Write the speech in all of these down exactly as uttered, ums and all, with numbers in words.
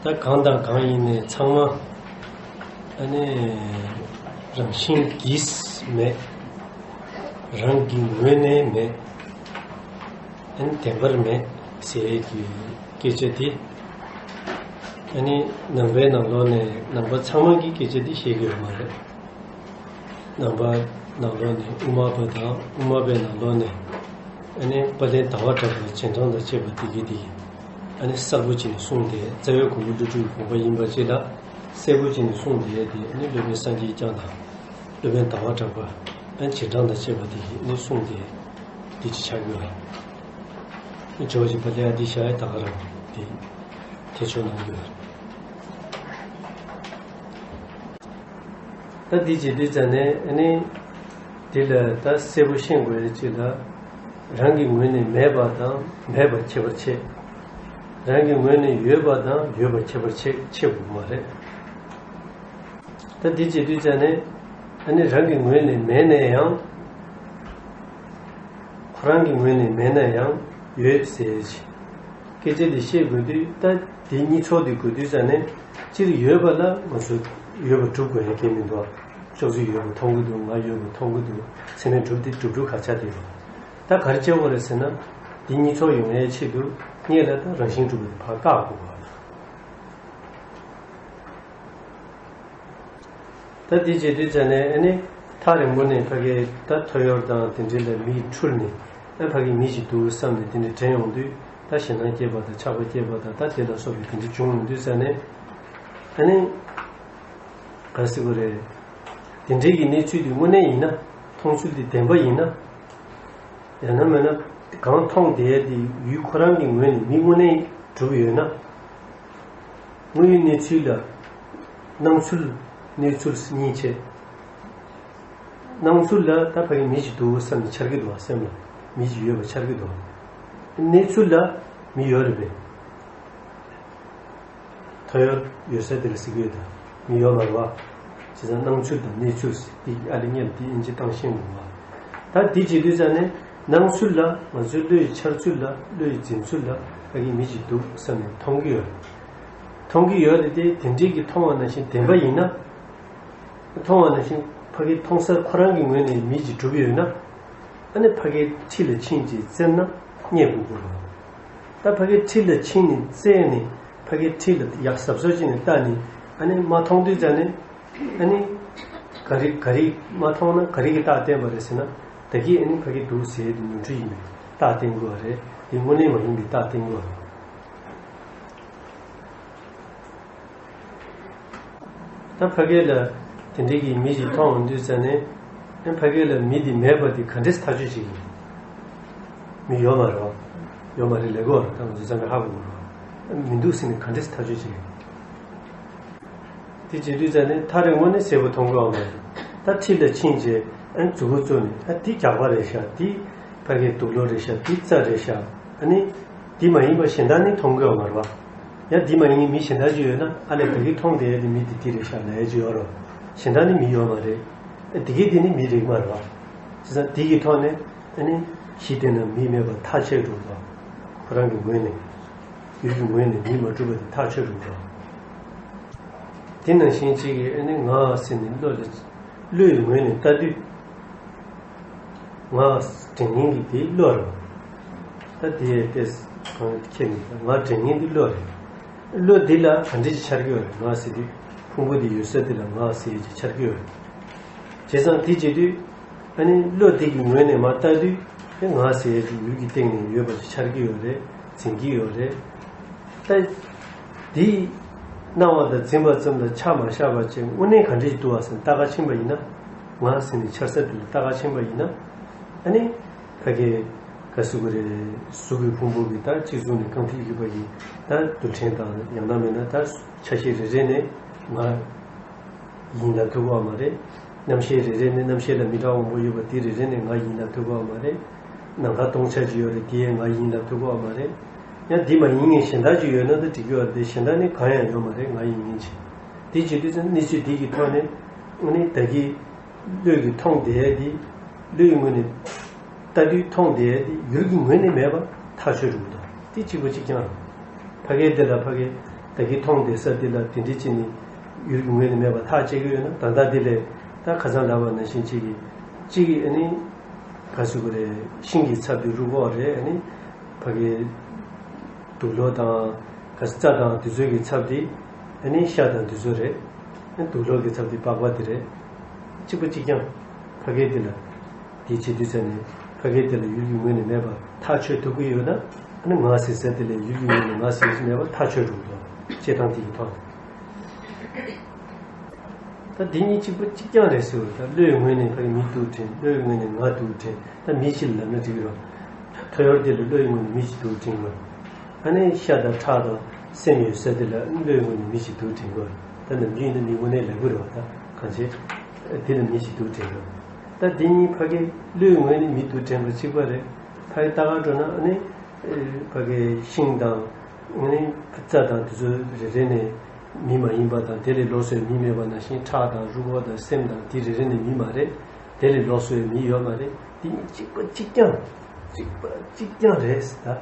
ད་གང་དང་གང་ཡིན་ནའི་ཚང་མ་ཨ་ནི་རང་བཞིན་གྱིས་མེད། རང་གི་ངོས་ནས་མེད། ཨ་ནི་བདེན་པར་མེད་ཟེར་གྱི་སྐད་ཆ་དེ་ཨ་ནི་ནང་པའི་ནང་ལོགས་ནས་ནང་པ་ཚང་མ་གི་སྐད་ཆ་དེ་བཤད་ཀྱི་ཡོད་མ་རེད། ནང་པ་ནང་ལོགས་ནས་དབུ་མ་པ་དང་དབུ་མ་པའི་ནང་ལོགས་ནས་ཨ་ནི་དཔལ་ལྡན་ཟླ་བ་གྲགས་པའི་རྗེས་འབྲང་དང་བཅས་པ་དེ་གི་དེ་ཨ་ནི་གསལ་པོ་བྱས་ནས་གསུངས་ཏེ། རྩ་བའི་གོང་བུ་འགྲོ་དྲུག་གི་དགོངས་པ་ཡིན་པ་ཅིག་ལ་གསལ་པོ་བྱས་ནས་གསུངས་ཏེ། དེ་ཨ་ནི་སློབ་དཔོན་སངས་རྒྱས་བསྐྱངས་དང་སློབ་དཔོན་ཟླ་བ་གྲགས་པ་ཨ་ནི་རྗེས་འབྲང་དང་བཅས་པ་དེ་གི་ཨ་ནི་གསུངས་ཏེ་དེ་ཅིག་ཆགས་ཀྱི་ཡོད་རེད། ཇོ་བོ་རྗེ་དཔལ་ལྡན་ཨ་ཏི་ཤ་ཡིས་ད་ག་རང་དེ་ཐེ་ཆོག་གནང་གི་ཡོད་རེད། ད་འདི་བྱེད་དུས་ཙ་ནས་ཨ་ནི་འདི་ལ་ད་གསལ་པོ་ཤེས་དགོས་ཡ་གཅིག་ལ། རང་གི་ངོས་ནས་མེད་པ་དང་མེད་པ་ཁྱད་པར་ཕྱེ། རང་གི་ངོས་ནས་ཡོད་པ་དང་ཡོད་པ་ཁྱད་པར་ཕྱེ་ཕྱེ་དགོས་མ་རེད། ད་འདི་བྱེད་དུས་ཙ་ནས་ཨ་ནི་རང་གི་ངོས་ནས་མེད་ནས་ཡང་། ཁོ་རང་གི་ངོས་ནས་མེད་ན་ཡང་ཡོད་ཟེར་ཞིང་། སྐད་ཆ་འདི་བཤད་དགོས་དུས། ད་དེ་གཉིས་ཚོགས་འདི་དགོས་དུས་ཙ་ནས་སྤྱིར་ཡོད་པ་ལ་ང་ཚོ་ཡོད་པ་སྒྲུབ་དགོས་ཡ་གང་ཡང་མི་འདུག། ཕྱོགས་བཅུའི་ཡོད་པ་མཐོང་གི་འདུག། ང་ཡོད་པ་མཐོང་གི་འདུག། ཚད་མས་གྲུབ་སྟེ་གྲུབ་གྲུབ་ག་ཆགས་བསྡད་ཡོད། ད་ག་རེ་བྱེད་དགོས་རེད་ཟེར་ན། འདི་གཉིས་ཚོགས་ཡོང་ཡའི་ཆེད་དུ་སྔོན་ལ་ད་རང་བཞིན་གྲུབ་པ་དེ་ཕར་བཀག་དགོས་པ། ད་འདི་བྱེད་དུས་ཙ་ནས་ཨ་ནི་ཐག་རིང་པོ་ནས་ཕ་གི་ད་ཐོ་ཡོར་དང་དེ་འདྲ་ལ་མི་འཁྲུལ་ནས། ཨ་ཕ་གི་མི་ཞིག་འདུག་བསམ་ནས་དེ་འདྲ་དྲན་ཡོང་དུས། ད་ཞེད་སྣང་སྐྱེས་པ་དང་ཆགས་པ་སྐྱེས་པ་དང་། ད་དེ་ལ་སོགས་པའི་དེ་འདྲ་བྱུང་ཡོང་དུས་ཙ་ནས་ཨ་ནི་ག་རེ་ཟེར་དགོས་རེད། དེ་འདྲའི་གི་གནས་ཚུལ་དེ་དངོས་གནས་ཡིན་ན། མཐོང་ཚུལ་དེ་བདེན་པ་ཡིན་ན། ཡང་ན་མིན་ན་གང་མཐོང་བསྡད་དེ་ཡུལ་ཁོ་རང་གི་ངོས་ནས་མི་དངོས་གནས་གྲུབ་ཡོད་ན། དངོས་ཡོད་གནས་ཚུལ་ལ་སྣང་ཚུལ་གནས་ཚུལ་གཉིས་ཕྱེ། སྣང་ཚུལ་ལ་ད་ཕ་གི་མི་ཞིག་འདུག་བསམ་ནས་འཆར་གྱི་འདུག་བ། སེམས་ལ་མི་ཞིག་ཡོད་པ་འཆར་གྱི་འདུག་བ། གནས་ཚུལ་ལ་མི་ཡོད་རེད་པས། ཐོ་ཡོར་ཡོད་ས་དེ་ལ་ཟེར་གྱི་ཡོད་ད། མི་ཡོད་མ་རེད་བ། བྱས་ཙང་སྣང་ཚུལ་དང་གནས་ཚུལ་དེ་ཨ་ལེ་ཉེ་ལ་དེ་ཨིན་ཅི་བཏང་ཤེས་འོང་བ། ད་དེ་བྱེད་དུས་ཙ་ནས་སྣང་ཚུལ་ལ་ང་ཚོའི་བློ་ཡི་འཆར་ཚུལ་ལ། བློ་ཡི་འཛིན་ཚུལ་ལ་ཕ་གི་མི་ཞིག་འདུག་བསམ་ནས་མཐོང་གི་ཡོད་རེད། མཐོང་གི་ཡོད་རེད་དེ། དེ་འདྲའི་གི་མཐོང་བ་ནང་བཞིན་བདེན་པ་ཡིན་ན། མཐོང་བ་ནང་བཞིན་ཕ་གི་མཐོང་ས་ཁོ་རང་གི་ངོས་ནས་མི་ཞིག་གྲུབ་ཡོད་ན། ཨ་ནི་ཕ་གིའི་འཁྲིས་ལ་ཕྱིན་ཅིག་བཙལ་ན་རྙེད་དགོས་ཀྱི་རེད། ད་ཕ་གིའི་འཁྲིས་ལ་ཕྱིན་ནས་བཙལ་ནས་ཕ་གིའི་འཁྲིས་ལ་ཡག་གཟབ་གཟབ་བྱས་ནས་བལྟས་ནས་ཨ་ནི་མ་མཐོང་དུས་ཙ་ནས། ཨ་ནི་ག་རེ་ག་རེ་མ་མཐོང་ན་ག་རེ་གི་རྟགས་བསྟན་པ་རེད་ཟེར་ན། ད་གིན་ཨ་ནི་ཕ་གི་འདུག་ཟེར་དེ་ནོར་འཁྲུལ་ཡིན་པའི་རྟགས་བསྟན་དགོས་པ་རེད། དེ་དངོས་གནས་མ་ཡིན་པའི་རྟགས་བསྟན་དགོས་པ་རེད། ད་ཕ་གི་ལ་དེ་འདྲའི་གི་མི་ཞིག་མཐོང་འོང་དུས་ཙ་ནས། ཨ་ཕ་གི་ལ་མི་དེ་མེད་པ་དེ་ག་འདྲས་ཐག་གཅོད་བྱེད་ཀྱི་ཡིན། མི་ཡོད་མ་རེད་བ། ཡོད་མ་རེད་ལབ་དགོས་རེད། ད་ང་ཚོ་ཚང་མས་ཧ་གོ་དགོས་རེད་བ། མི་འདུག་ཟེར་ནས་ག་འདྲས་ཐག་གཅོད་བྱེད་ཀྱི་ཡིན། དེ་བྱེད་དུས་ཙ་ནས་ཐག་རིང་པོ་ནས་གསལ་པོ་མཐོང་གི་ཡོད་མ་རེད། ད་འཁྲིས་ལ་ཕྱིན་རྗེས་ཨ་མཛུབ་གུ་བཙུགས་ནས། ཨ་འདི་རྒྱགས་པ་རེད་ཤག། འདི་ཕ་གིའི་དུག་ལོག་རེད་ཤག། འདི་རྩྭ་རེད་ཤག། ཨ་ནི་འདི་མ་ཡིན་པ་གཞན་དག་ནི་མཐོང་གི་ཡོད་མ་རེད་བ། ཡང་འདི་མ་ཡིན་མི་གཞན་དག་ཅིག་ཡོད་ན། ཨ་ལས་ད་གིན་མཐོང་བསྡད་ཡ་དེ་མི་དེ་དེ་རེད་ཤག་ལབ་ཡ་ཅིག་ཡོད་རེད། གཞན་དག་ནི་མི་ཡོད་མ་རེད། ཨ་འདི་གི་དེ་ནི་མི་རེད་མ་རེད་བ། བྱས་ཙང་འདི་གི་ཐོག་ནས་ཨ་ནི་གཞི་དེ་ན་མི་མེད་པ་ཐག་ཆོད་འགྲོ་བ། ཁོ་རང་གི་ངོས་ནས། ཡུལ་གྱི་ངོས་ནས་མི་མ་གྲུབ་པ་དེ་ཐག་ཆོད་འགྲོ་བ། དེ་ནང་བཞིན་གཅིག་གིས་ཨ་ནི་ང་ཟེར་ནས་བློ་ལ། བློའི་ངོས་ནས་ལྟ་དུས། ང་དྲན་མཁན་གྱི་དེ་བློ་རེད། ད་དེ་ལྟས་གང་ཁྱེད་ནི་ང་དྲན་མཁན་དེ་བློ་རེད། བློ་འདི་ལ་ག་འདྲ་ཞིག་འཆར་གྱི་ཡོད་རེད། ང་ཟེར་དུས་ཕུང་པོ་འདི་ཡོད་ས་འདི་ལ་ང་ཟེར་ཡས་ཅིག་འཆར་གྱི་ཡོད་རེད། བྱས་ཙང་དེ་བྱེད་དུས་ཨ་ནི་བློ་འདི་གི་ངོས་ནས་མར་ལྟ་དུས། ཨེ་ང་ཟེར་ཡས་ཅིག་ཡུལ་གྱི་སྟེང་ནས་ཡོད་པ་ཅིག་འཆར་གྱི་ཡོད་རེད། འཛིན་གྱི་ཡོད་རེད། ད་འདི་སྣང་བ་དང་འཛིན་པ་ཙམ་ལ་ཆ་མ་བཞག་པ་བྱས། དངོས་གནས་ག་འདྲ་ཞིག་འདུག་བ་ཟེར་ལྟ་ག་ཕྱིན་པ་ཡིན་ན། ང་ཟེར་ནས་འཆར་ས་དེ་ལ་ལྟ་ག་ཕྱིན་པ་ཡིན་ན། ཨ་ནི་ཕ་གི་ག་ཟེར་དགོས་རེད། གཟུགས་ཀྱི་ཕུང་པོ་གི་ད་སྤྱི་གཙུག་ནས་རྐང་མཐིལ་གྱི་བར་གྱི་ད་རྡུལ་ཕྲན་དང་། ཡང་ན་མིན་ན་ད་ཆ་ཤས་རེ་རེ་ནས་ང་ཡིན་ལབ་ཐུབ་ཀྱི་ཡོད་མ་རེད། རྣམ་ཤེས་རེ་རེ་ནས། རྣམ་ཤེས་ལ་མི་འདྲ་བ་མང་པོ་ཡོད་པ་དེ་རེ་རེ་ནས་ང་ཡིན་ལབ་ཐུབ་ཀྱི་ཡོད་མ་རེད། ནམ་མཁའ་སྟོང་ཆ་ཅིག་ཡོད་རེད། དེ་ཡང་ང་ཡིན་ལབ་ཐུབ་ཀྱི་ཡོད་མ་རེད། ཡང་འདི་མ་ཡིན་མཁན་གཞན་དག་ཅིག་ཡོད་ན་ད་འགྲིག་གི་ཡོད་རེད། དེ་གཞན་དག་ནི་གང་ཡང་ཡོད་མ་རེད། ང་ཡིན་མཁན་ཅིག། དེ་བྱེད་དུས་ཙམ་གནས་ཚུལ་འདི་གི་ཐོག་ནས་ཨ་ནི་ད་གིན་བློས་ཀྱིས་མཐོང་བསྡད་ཡ་དེ། བློའི་ངོས་ནས་ལྟ་དུས་མཐོང་བསྡད་ཡ་དེ་ཡུལ་གྱི་ངོས་ནས་མེད་པ་ཐག་ཆོད་འགྲོ་གི་འདུག། དེ་གཅིག་པ་གཅིག་རྐྱང་རེད། ཕ་གིའི་འདི་ལ་ཕ་གི་ད་ ད་གིན་མཐོང་བསྡད་ས་དེ་ལ་དེ་འདྲའི་ཅིག་ནི་ཡུལ་གྱི་ངོས་ནས་མེད་པ་ཐག་བཅད་ཀྱི་ཡོད་ན། ད་ལྟ་དེ་ལས་ད་ཁ་སང་ལབ་པ་ནང་བཞིན་ཅིག་གིས་ཅིག་གིས་ཨ་ནི་ག་ཟེར་དགོས་རེད། ཤིང་གི་ཚབ་དེ་རུས་ཁོག་རེད། ཨ་ནི་ཕ་གི་དུག་ལོག་དང་ག་ས་རྩ་དང་དེ་ཚོའི་གི་ཚབ་དེ་ཨ་ནི་ཤ་དང་དེ་ཚོ་རེད། ཨ་ནི་དུག་ལོག་གི་ཚབ་དེ་པགས་པ་དེ་རེད། གཅིག་པ་གཅིག་རྐྱང་། ཕ་གི་དེ་ལ། དེ་བྱེད་དུས་ཙ་ནས་ཕ་གི་དེ་ལ་ཡུལ་གྱི་ངོས་ནས་མེད་པ་ཐག་ཆོད་ཐུབ་ཀྱི་ཡོད་ན། ཨ་ནི་ང་ཟེར་ས་དེ་ལ་ཡུལ་གྱི་ངོས་ནས་ང་ཟེར་ས་མེད་པ་ཐག་ཆོད་འགྲོ་གི་འདུག། བྱེད་སྟངས་དེ་ཡི་ཐོག་ནས། ད་དེ་གཉིས་གཅིག་པ་གཅིག་རྐྱང་རེད་ཟེར་བ་ད་བློའི་ངོས་ནས་ཕ་གི་མི་འདུག་དྲན། བློའི་ངོས་ནས་ང་འདུག་དྲན། ད་མི་གཅིག་ལ་ལབ་ན་འགྲིག་གི་རེད། ཐོ་ཡོར་དེ་ལ་བློའི་ངོས་ནས་མི་གཅིག་འདུག་དྲན་དགོས། ཨ་ནི་ཤ་དང་ཁྲག་དང་སེམས་ཡོད་ས་དེ་ལ་བློའི་ངོས་ནས་མི་གཅིག་འདུག་དྲན་དགོས། ད་ནམ་རྒྱུན་ཡིན་ན་མི་དངོས་གནས་ལབ་གི་རེད་བ། ད་གང་བྱེད་དེ་ལ་མི་གཅིག་འདུག་དྲན་དགོས། ད་དེ་གཉིས་ཕ་གི་བློའི་ངོས་ནས་མི་འདུག་དྲན་པ་གཅིག་པ་རེད། ཕ་གི་ལྟ་ག་འགྲོ་ན་ཨ་ནི་ཕ་གི་ཤིང་དང་ཨ་ནི་རྩྭ་དང་དེ་ཚོ་རེ་རེ་ནས་མི་མ་ཡིན་པ་དང་། དེ་ལས་ལོགས་སུ་མི་མེད་པ་ནང་བཞིན་ཁྲག་དང་རུས་ཁོག་དང་སེམས་དང་དེ་རེ་རེ་ནས་མི་མ་རེད། དེ་ལས་ལོགས་སུ་མི་ཡོད་མ་རེད། དེ་གཉིས་གཅིག་པ་གཅིག་རྐྱང་། གཅིག་པ་གཅིག་རྐྱང་རེད་ཟེར།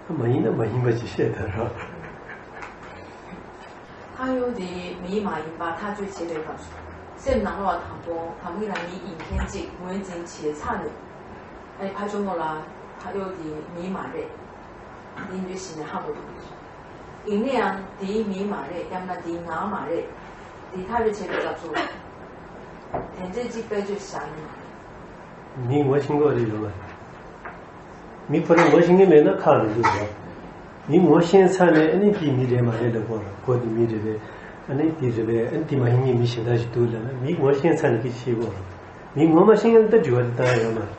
ད་མ་ཡིན་ན་མ་ཡིན་པ་ཅིག་བཤད་ད་ར། ཐ་སྙད་དེ་མི་མ་ཡིན་པ་ཐག་གཅོད་བྱེད་པའི་སྐབས་སུ། སེམས་ནང་ལོགས་དང་པོ་དམ་གྱི་རང་ཉིད་ཡིན་མཁན་ཅིག་ངོས་འཛིན་བྱས་ཚར་ནས། ཨ་ནི་ཕར་ཕྱོགས་ལ་ཐ་སྙད་དེ་མི་མ་རེད། འདི་འདྲ་ཞིག་ནས་ཧ་གོ་ཐུབ་ཀྱི་རེད། ཡིན་ན་ཡང་འདི་མི་མ་རེད། ཡང་ན་འདི་ང་མ་རེད། འདི་ཐག་གཅོད་བྱེད་པའི་སྐབས་སུ། དེ་འདྲ་ཅིག་བེད་སྤྱོད་བྱ་ཡིན་མ་རེད། མི་ངོ་ཤེས་དགོས་རེད་ཡོད་མ་རེད། མི་ཁོ་རང་ངོ་ཤེས་ཀྱི་མེད་ན་ཁག་མི་འདུག་རེད། མི་ངོ་ཤེས་ཚར་ནས་ཨ་ནི་འདི་མི་རེད་མ་རེད་ལབ་དགོས་རེད། ཁོ་འདི་མི་རེད་པས། ཨ་ནི་འདི་རེད་པས། ཨ་ནི་འདི་མ་ཡིན་མཁན་མི་གཞན་དག་ཞིག་འདུག་ལབ་ན། མི་ངོ་ཤེས་ཚར་ནས་སྐད་ཆ་བཤད་དགོས་རེད། མི་ངོ་མ་ཤེས་མཁན་ལ་ད་དྲི་བ་དེ་བཏང་ཡ་ཡོད་མ་རེད།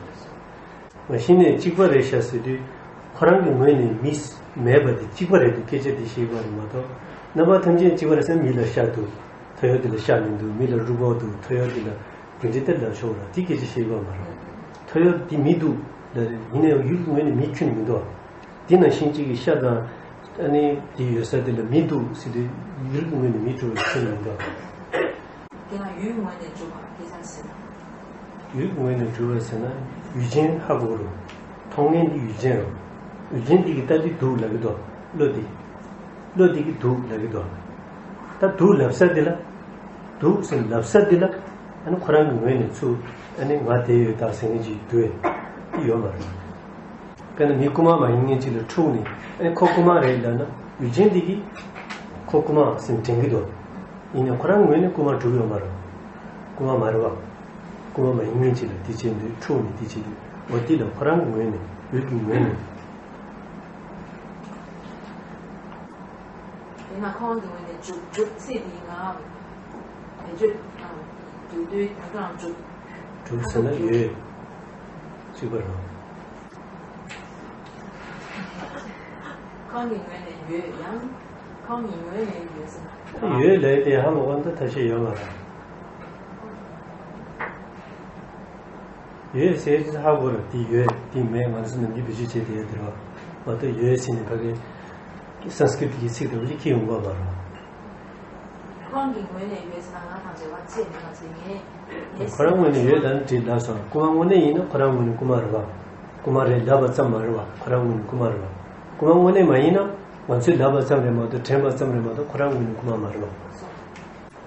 མ་གཞི་ནས་གཅིག་པ་རེད་ཤག་ཟེར་དུས། ཁོ་རང་གི་ངོས་ནས་མི་མེད་པ་དེ་གཅིག་པ་རེད་འདུག་སྐད་ཆ་དེ་བཤད་དགོས་རེད་མ་གཏོགས། རྣམ་པ་ཐམས་ཅད་གཅིག་པ་རེད་ཟེར། མི་ལ་ཤ་འདུག། ཐ་སྙད་དེ་ལ་ཤ་མི་འདུག། མི་ལ་རུས་ཁོག་འདུག། ཐ་སྙད་དེ་ལ་དེ་འདྲ་ལྟར་ལབ་ཆོག་ར། དེ་སྐད་ཆ་བཤད་དགོས་མ་རེད། ཐ་སྙད་དེ་མི་འདུག་ལབ་རེད། ཡིན་ནའི་ཡུལ་གྱི་ངོས་ནས་མི་ཁྱོན་མི་འདུག། དེ་ནང་བཞིན་གཅིག་གི་ཤ་དང་ཨ་ནི་དེ་ཡོད་ས་དེ་ལ་མི་འདུག་ཟེར་དུས་ཡུལ་གྱི་ངོས་ནས་མི་འགྲོ་བའི་ཁྱོན་མི་འདུག། དེ་ན་ཡུལ་ངོས་ནས་འཇུག་པ་སྐད་ཆ་ཟེར་ན། ཡུལ་ངོས་ནས་འགྲོ་བ་ཟེར་ན་ཡུལ་ཅན་ཧ་གོ་རུང་། མཐོང་མཁན་འདི་ཡུལ་ཅན་རུང་། ཡུལ་ཅན་འདི་གི་ལྟ་འདི་འདུག་ལབ་ཀྱི་འདུག། བློ་འདི། བློ་འདི་གི་འདུག་ལབ་ཀྱི་འདུག། ད་འདུག་ལབ་ས་འདི་ལ། འདུག་ཟེར་ལབ་ས་འདི་ལ། ཨ་ནི་ཁོ་རང་གི་ངོས་ནས་ཚུར་ཨ་ནི་ང་དེ་ཡོད་ད་ཟེར་མཁན་ཅིག་འདུག་ཨེ། འདི་ཡོད་མ་རེད། དཔེར་ན་མི་རྐུ་མ་མ་ཡིན་མཁན་ཅིག་ལ་འཁྲུག་ནས་ཨ་ནི་ཁོ་རྐུ་མ་རེད་ལབ་ན་ཡུལ་ཅན་འདི་གིས་ཁོ་རྐུ་མ་ཟེར་དྲན་གྱི་འདུག། ཡིན་ནའི་ཁོ་རང་ངོས་ནས་རྐུ་མ་གྲུབ་ཡོད་མ་རེད། རྐུ་མ་མ་རེད་བ། རྐུ་མ་མ་ཡིན་མཁན་ཅིག་ལ་དེ་བྱེད་འདོད་འཁྲུག་ནས་དེ་བྱེད་འདོད། འོ་དེ་ལ་ཁོ་རང་གི་ངོས་ནས་ཡུལ་གྱི་ངོས་ནས། དེ་ན་ཁོང་གི་ངོས་ནས་འཇུག་འཇུག་ཚིག་དེ་ང་བེད་སྤྱོད་དང་དུས་དུས་དེ་གང་འཇུག་འཇུག་ཟེར་ན་ཡོད། གཅིག་པ་རང་། ཁོང་གི་ངོས་ནས་ཡོད། ཡང་ཁོང་གི་ངོས་ནས་ཡོད་ཟེར་ན། ཡོད་ལས་དེ་ཧ་མ་གོ་ན་ད་ཐབས་ཤེས་ཡོད་མ་རེད། ཡོད་ཟེར་ཧ་གོ་ར། དེ་ཡོད་དེ་མེད་ང་ཚོ་ནམ་རྒྱུན་བེད་སྤྱོད་བྱེད་བསྡད་ཡོད་དེ་རེད་བ། མ་གཏོགས་ཡོད་ཟེར་ནས་ཕ་གི་སཾ་སྐྲྀ་ཏ་གི་ཚིག་འདྲ་བོ་ཅིག་ཁྱེར་ཡོང་གི་མ་རེད་བ། ཁོང་གི་ངོས་ནས་ཡོད་ཟེར་ན་ང་དང་འབྲེལ་བ་ཆད་མེད་པ་ཟེར་ངས། ཁོ་རང་ངོས་ནས་ཡོད་ལབ་ན་འགྲིག་ལབ་སོང་། རྐུ་མ་དངོས་གནས་ཡིན་ན་ཁོ་རང་ངོས་ནས་རྐུ་མ་རེད་བ། རྐུ་མ་རེད་ལབ་པ་ཙམ་མ་རེད་བ། ཁོ་རང་ངོས་ནས་རྐུ་མ་རེད་བ། རྐུ་མ་དངོས་གནས་མ་ཡིན་ན་ང་ཚོས་ལབ་པ་ཙམ་རེད་མ་གཏོགས་དྲན་པ་ཙམ་རེད་མ་གཏོགས་ཁོ་རང་ངོས་ནས་རྐུ་མ་མ་རེད་བ།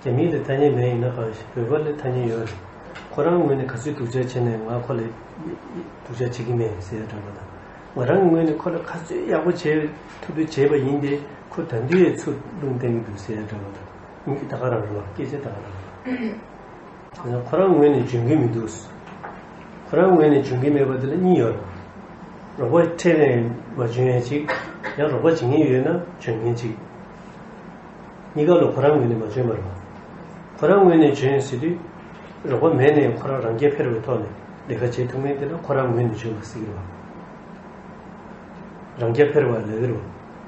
རྒྱ་མི་ལ་ཐ་སྙད་མེད་ཡིན་ན་གང་ཞིག་བོད་པ་ལ་ཐ་སྙད་ཡོད་རེད། ཁོ་རང་ངོས་ནས་ག་ཚོད་སྡུག་ཅག་བྱས་ནའི་ང་ཁོ་ལ་སྡུག་ཅག་བྱེད་ཀྱི་མེད་ཟེར་ཡ་འདྲ་པོ་དང་། ང་རང་གི་ངོས་ནས་ཁོ་ལ་ག་ཚོད་ཡག་པོ་བྱེད་ཐུབ་ཐུབ་བྱས་པ་ཡིན་ཏེ་ཁོ་ད་དུང་ཡང་ཚུར་རླུང་བསྟན་གྱི་འདུག་ཟེར་ཡ་འདྲ་པོ་དང་། གཉིས་ཀ་ད་ག་རང་རེད་བ། སྐད་ཆ་ད་ག་རང་རེད་བ། ཁོ་རང་ངོས་ནས་འཇོན་གྱི་མི་འདུག། ཁོ་རང་ངོས་ནས་འཇོན་གྱི་མེད་པ་དེ་ལ་གཉིས་ཡོད་རེད། རོགས་པ་འཕྲད་ནས་མ་འཇོན་ཡ་གཅིག། ཡང་རོགས་པ་བྱེད་མཁན་ཡོད་ན་འཇོན་མཁན་གཅིག། གཉིས་ཀ་ལོ་ཁོ་རང་ངོས་ནས་མ་འཇོན་པ་རེད་བ། ཁོ་རང་ངོས་ནས་འཇོན་ཟེར་དུས། རོགས་པ་མེད་ནས་ཁོ་རང་རང་རྐྱ་འཕེར་བའི་ཐོག་ནས་ལས་ཀ་བྱེད་ཐུབ་མཁན་དེ་ལ་ཁོ་རང་ངོས་ནས་འཇོན་པ་ཟེར་གྱི་རེད་བ། རང་རྐྱ་འཕེར་བ་ལབ་ཀྱི་རེད་བ།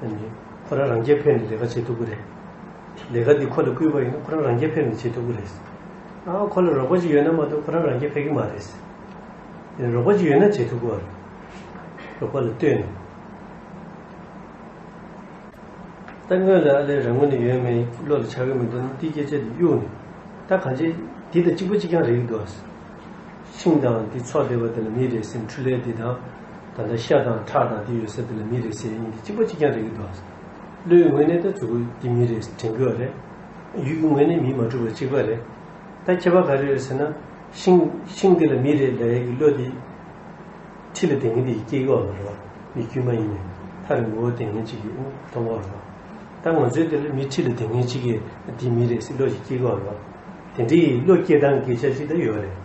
ཨ་ནི་ཁོ་རང་རང་རྐྱ་འཕེར་ནས་ལས་ཀ་བྱེད་ཐུབ་ཀྱི་རེད། ལས་ཀ་འདི་ཁོ་ལ་བསྐུས་པ་ཡིན་ན་ཁོ་རང་རང་རྐྱ་འཕེར་ནས་བྱེད་ཐུབ་ཀྱི་རེད། ཨ་ཁོ་ལ་རོགས་པ་ཅིག་ཡོད་ན་མ་གཏོགས་ཁོ་རང་རང་རྐྱ་འཕེར་གྱི་མ་རེད། རོགས་པ་ཅིག་ཡོད་ན་བྱེད་ཐུབ་ཀྱི་རེད། རོགས་པ་ལ་ལྟོས་ནས། ད་སྔོན་ལ་ཨ་ལས་རང་ངོས་ནས་ཡོད་མེད་བློ་ལ་འཆར་གྱི་མི་འདུག་ན་དེའི་སྐད་ཆ་དེ་གཡུག་ནས། ད་གང་ཅི་འདི་དང་གཅིག་པ་གཅིག་རྐྱང་རེད་ཀྱི་འདུག། ཤིང་དང་འདི་ཚོགས་བསྡད་པ་དེ་ལ་མི་རེད་ཟེར། འཕྲུལ་ལས་འདི་དང་། ད་ལྟ་ཤ་དང་ཁྲག་དང་འདི་ཡོད་ས་དེ་ལ་མི་རེད་ཟེར་ཡིན་གྱི་གཅིག་པ་གཅིག་རྐྱང་རེད་ཀྱི་འདུག། བློའི་ངོས་ནས་ད་མཛུ་གུ་འདི་མི་རེད་དྲན་གྱི་ཡོད་རེད། ཡུལ་གྱི་ངོས་ནས་མི་མ་གྲུབ་པ་གཅིག་པ་རེད། ད་ཁྱད་པར་ག་རེ་ཡོད་ཟེར་ན། ཤིང་ཤིང་འདི་ལ་མི་རེད་ལབ་ཡས་ཀྱི་བློ་འདི། ཁྲི་ལ་བསྡད་མཁན་དེ་ཡིས་སྐྱེ་གི་ཡོད་མ་རེད་བ། མི་དཀྱུས་མ་ཡིན་ནས་མཐའ་རུ་ངོ་བོ་ལྡན་མཁན་ཅིག་གིས་མཐོང་གི་ཡོད་རེད་བ། ད་ང་ཚོའི་དེ་ལ་མི་ཁྲི་ལ་བསྡད་མཁན་ཅིག་གིས་འདི་མི་རེད་ཟེར་བློ་ཞིག་སྐྱེ་གི་ཡོད་རེད་བ། དེ་འདྲའི་བློ་སྐྱེ་སྟངས་སྐད་ཆ་ཅིག་ད་ཡོད་རེད།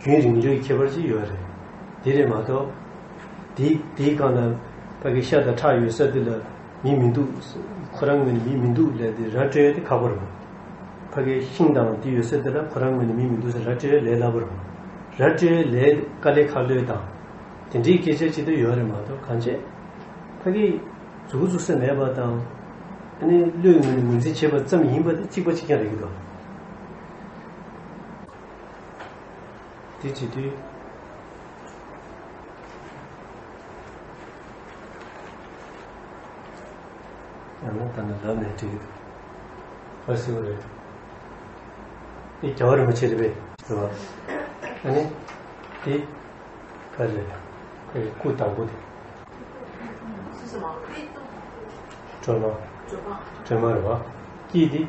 རྒྱུན་རིང་ལོའི་ཁྱད་པར་ཅིག་ཡོད་རེད། དེ་རེད་མ་གཏོགས། དེ་དེའི་སྒང་ལ་ཕ་གི་ཤ་དང་ཁྲག་ཡོད་ས་དེ་ལ་མི་མི་འདུག་ཁོ་རང་ངོས་ནས་མི་མི་འདུག་ལབ་དེ་ར་སྤྲོད་ཡ་དེ་ཁག་པོ་རེད་བ། ཕ་གི་ཤིང་དང་དེ་ཡོད་ས་དེ་ལ་ཁོ་རང་ངོས་ནས་མི་མི་འདུག་ཟེར་ར་སྤྲོད་ཡ་ལས་སླ་པོ་རེད་བ། ར་སྤྲོད་ཡ་ལས་དཀའ་ལས་ཁག་ལོས་དང་། དེ་འདྲའི་སྐད་ཆ་ཅིག་ད་ཡོད་རེད་མ་གཏོགས་གང་བྱས། ཕ་གི་མཛུ་གུ་བཙུགས་ས་མེད་པ་དང་། ཨ་ནི་བློའི་ངོས་ནས་ངོས་འཛིན་བྱས་པ་ཙམ་ཡིན་པ་དེ་གཅིག་པ་གཅིག་རྐྱང་རེད་ཀྱི་འདུག་དེ་བྱེད་དུས། ཡང་ན་ད་ནི་ལབ་ནས་འགྲིག་གི་འདུག་ཧ་སི་བ་རེད། དེ་རྒྱལ་བ་རིན་པོ་ཆེ་རེད་པས། རེད་བ། ཨ་ནི། དེ། ག་རེ་རེད། ཁོའི་སྐུ་དང་པོ་དེ། སྒྲོལ་མ། སྒྲོལ་མ་རེད་བ། དཀྱིལ་དེ།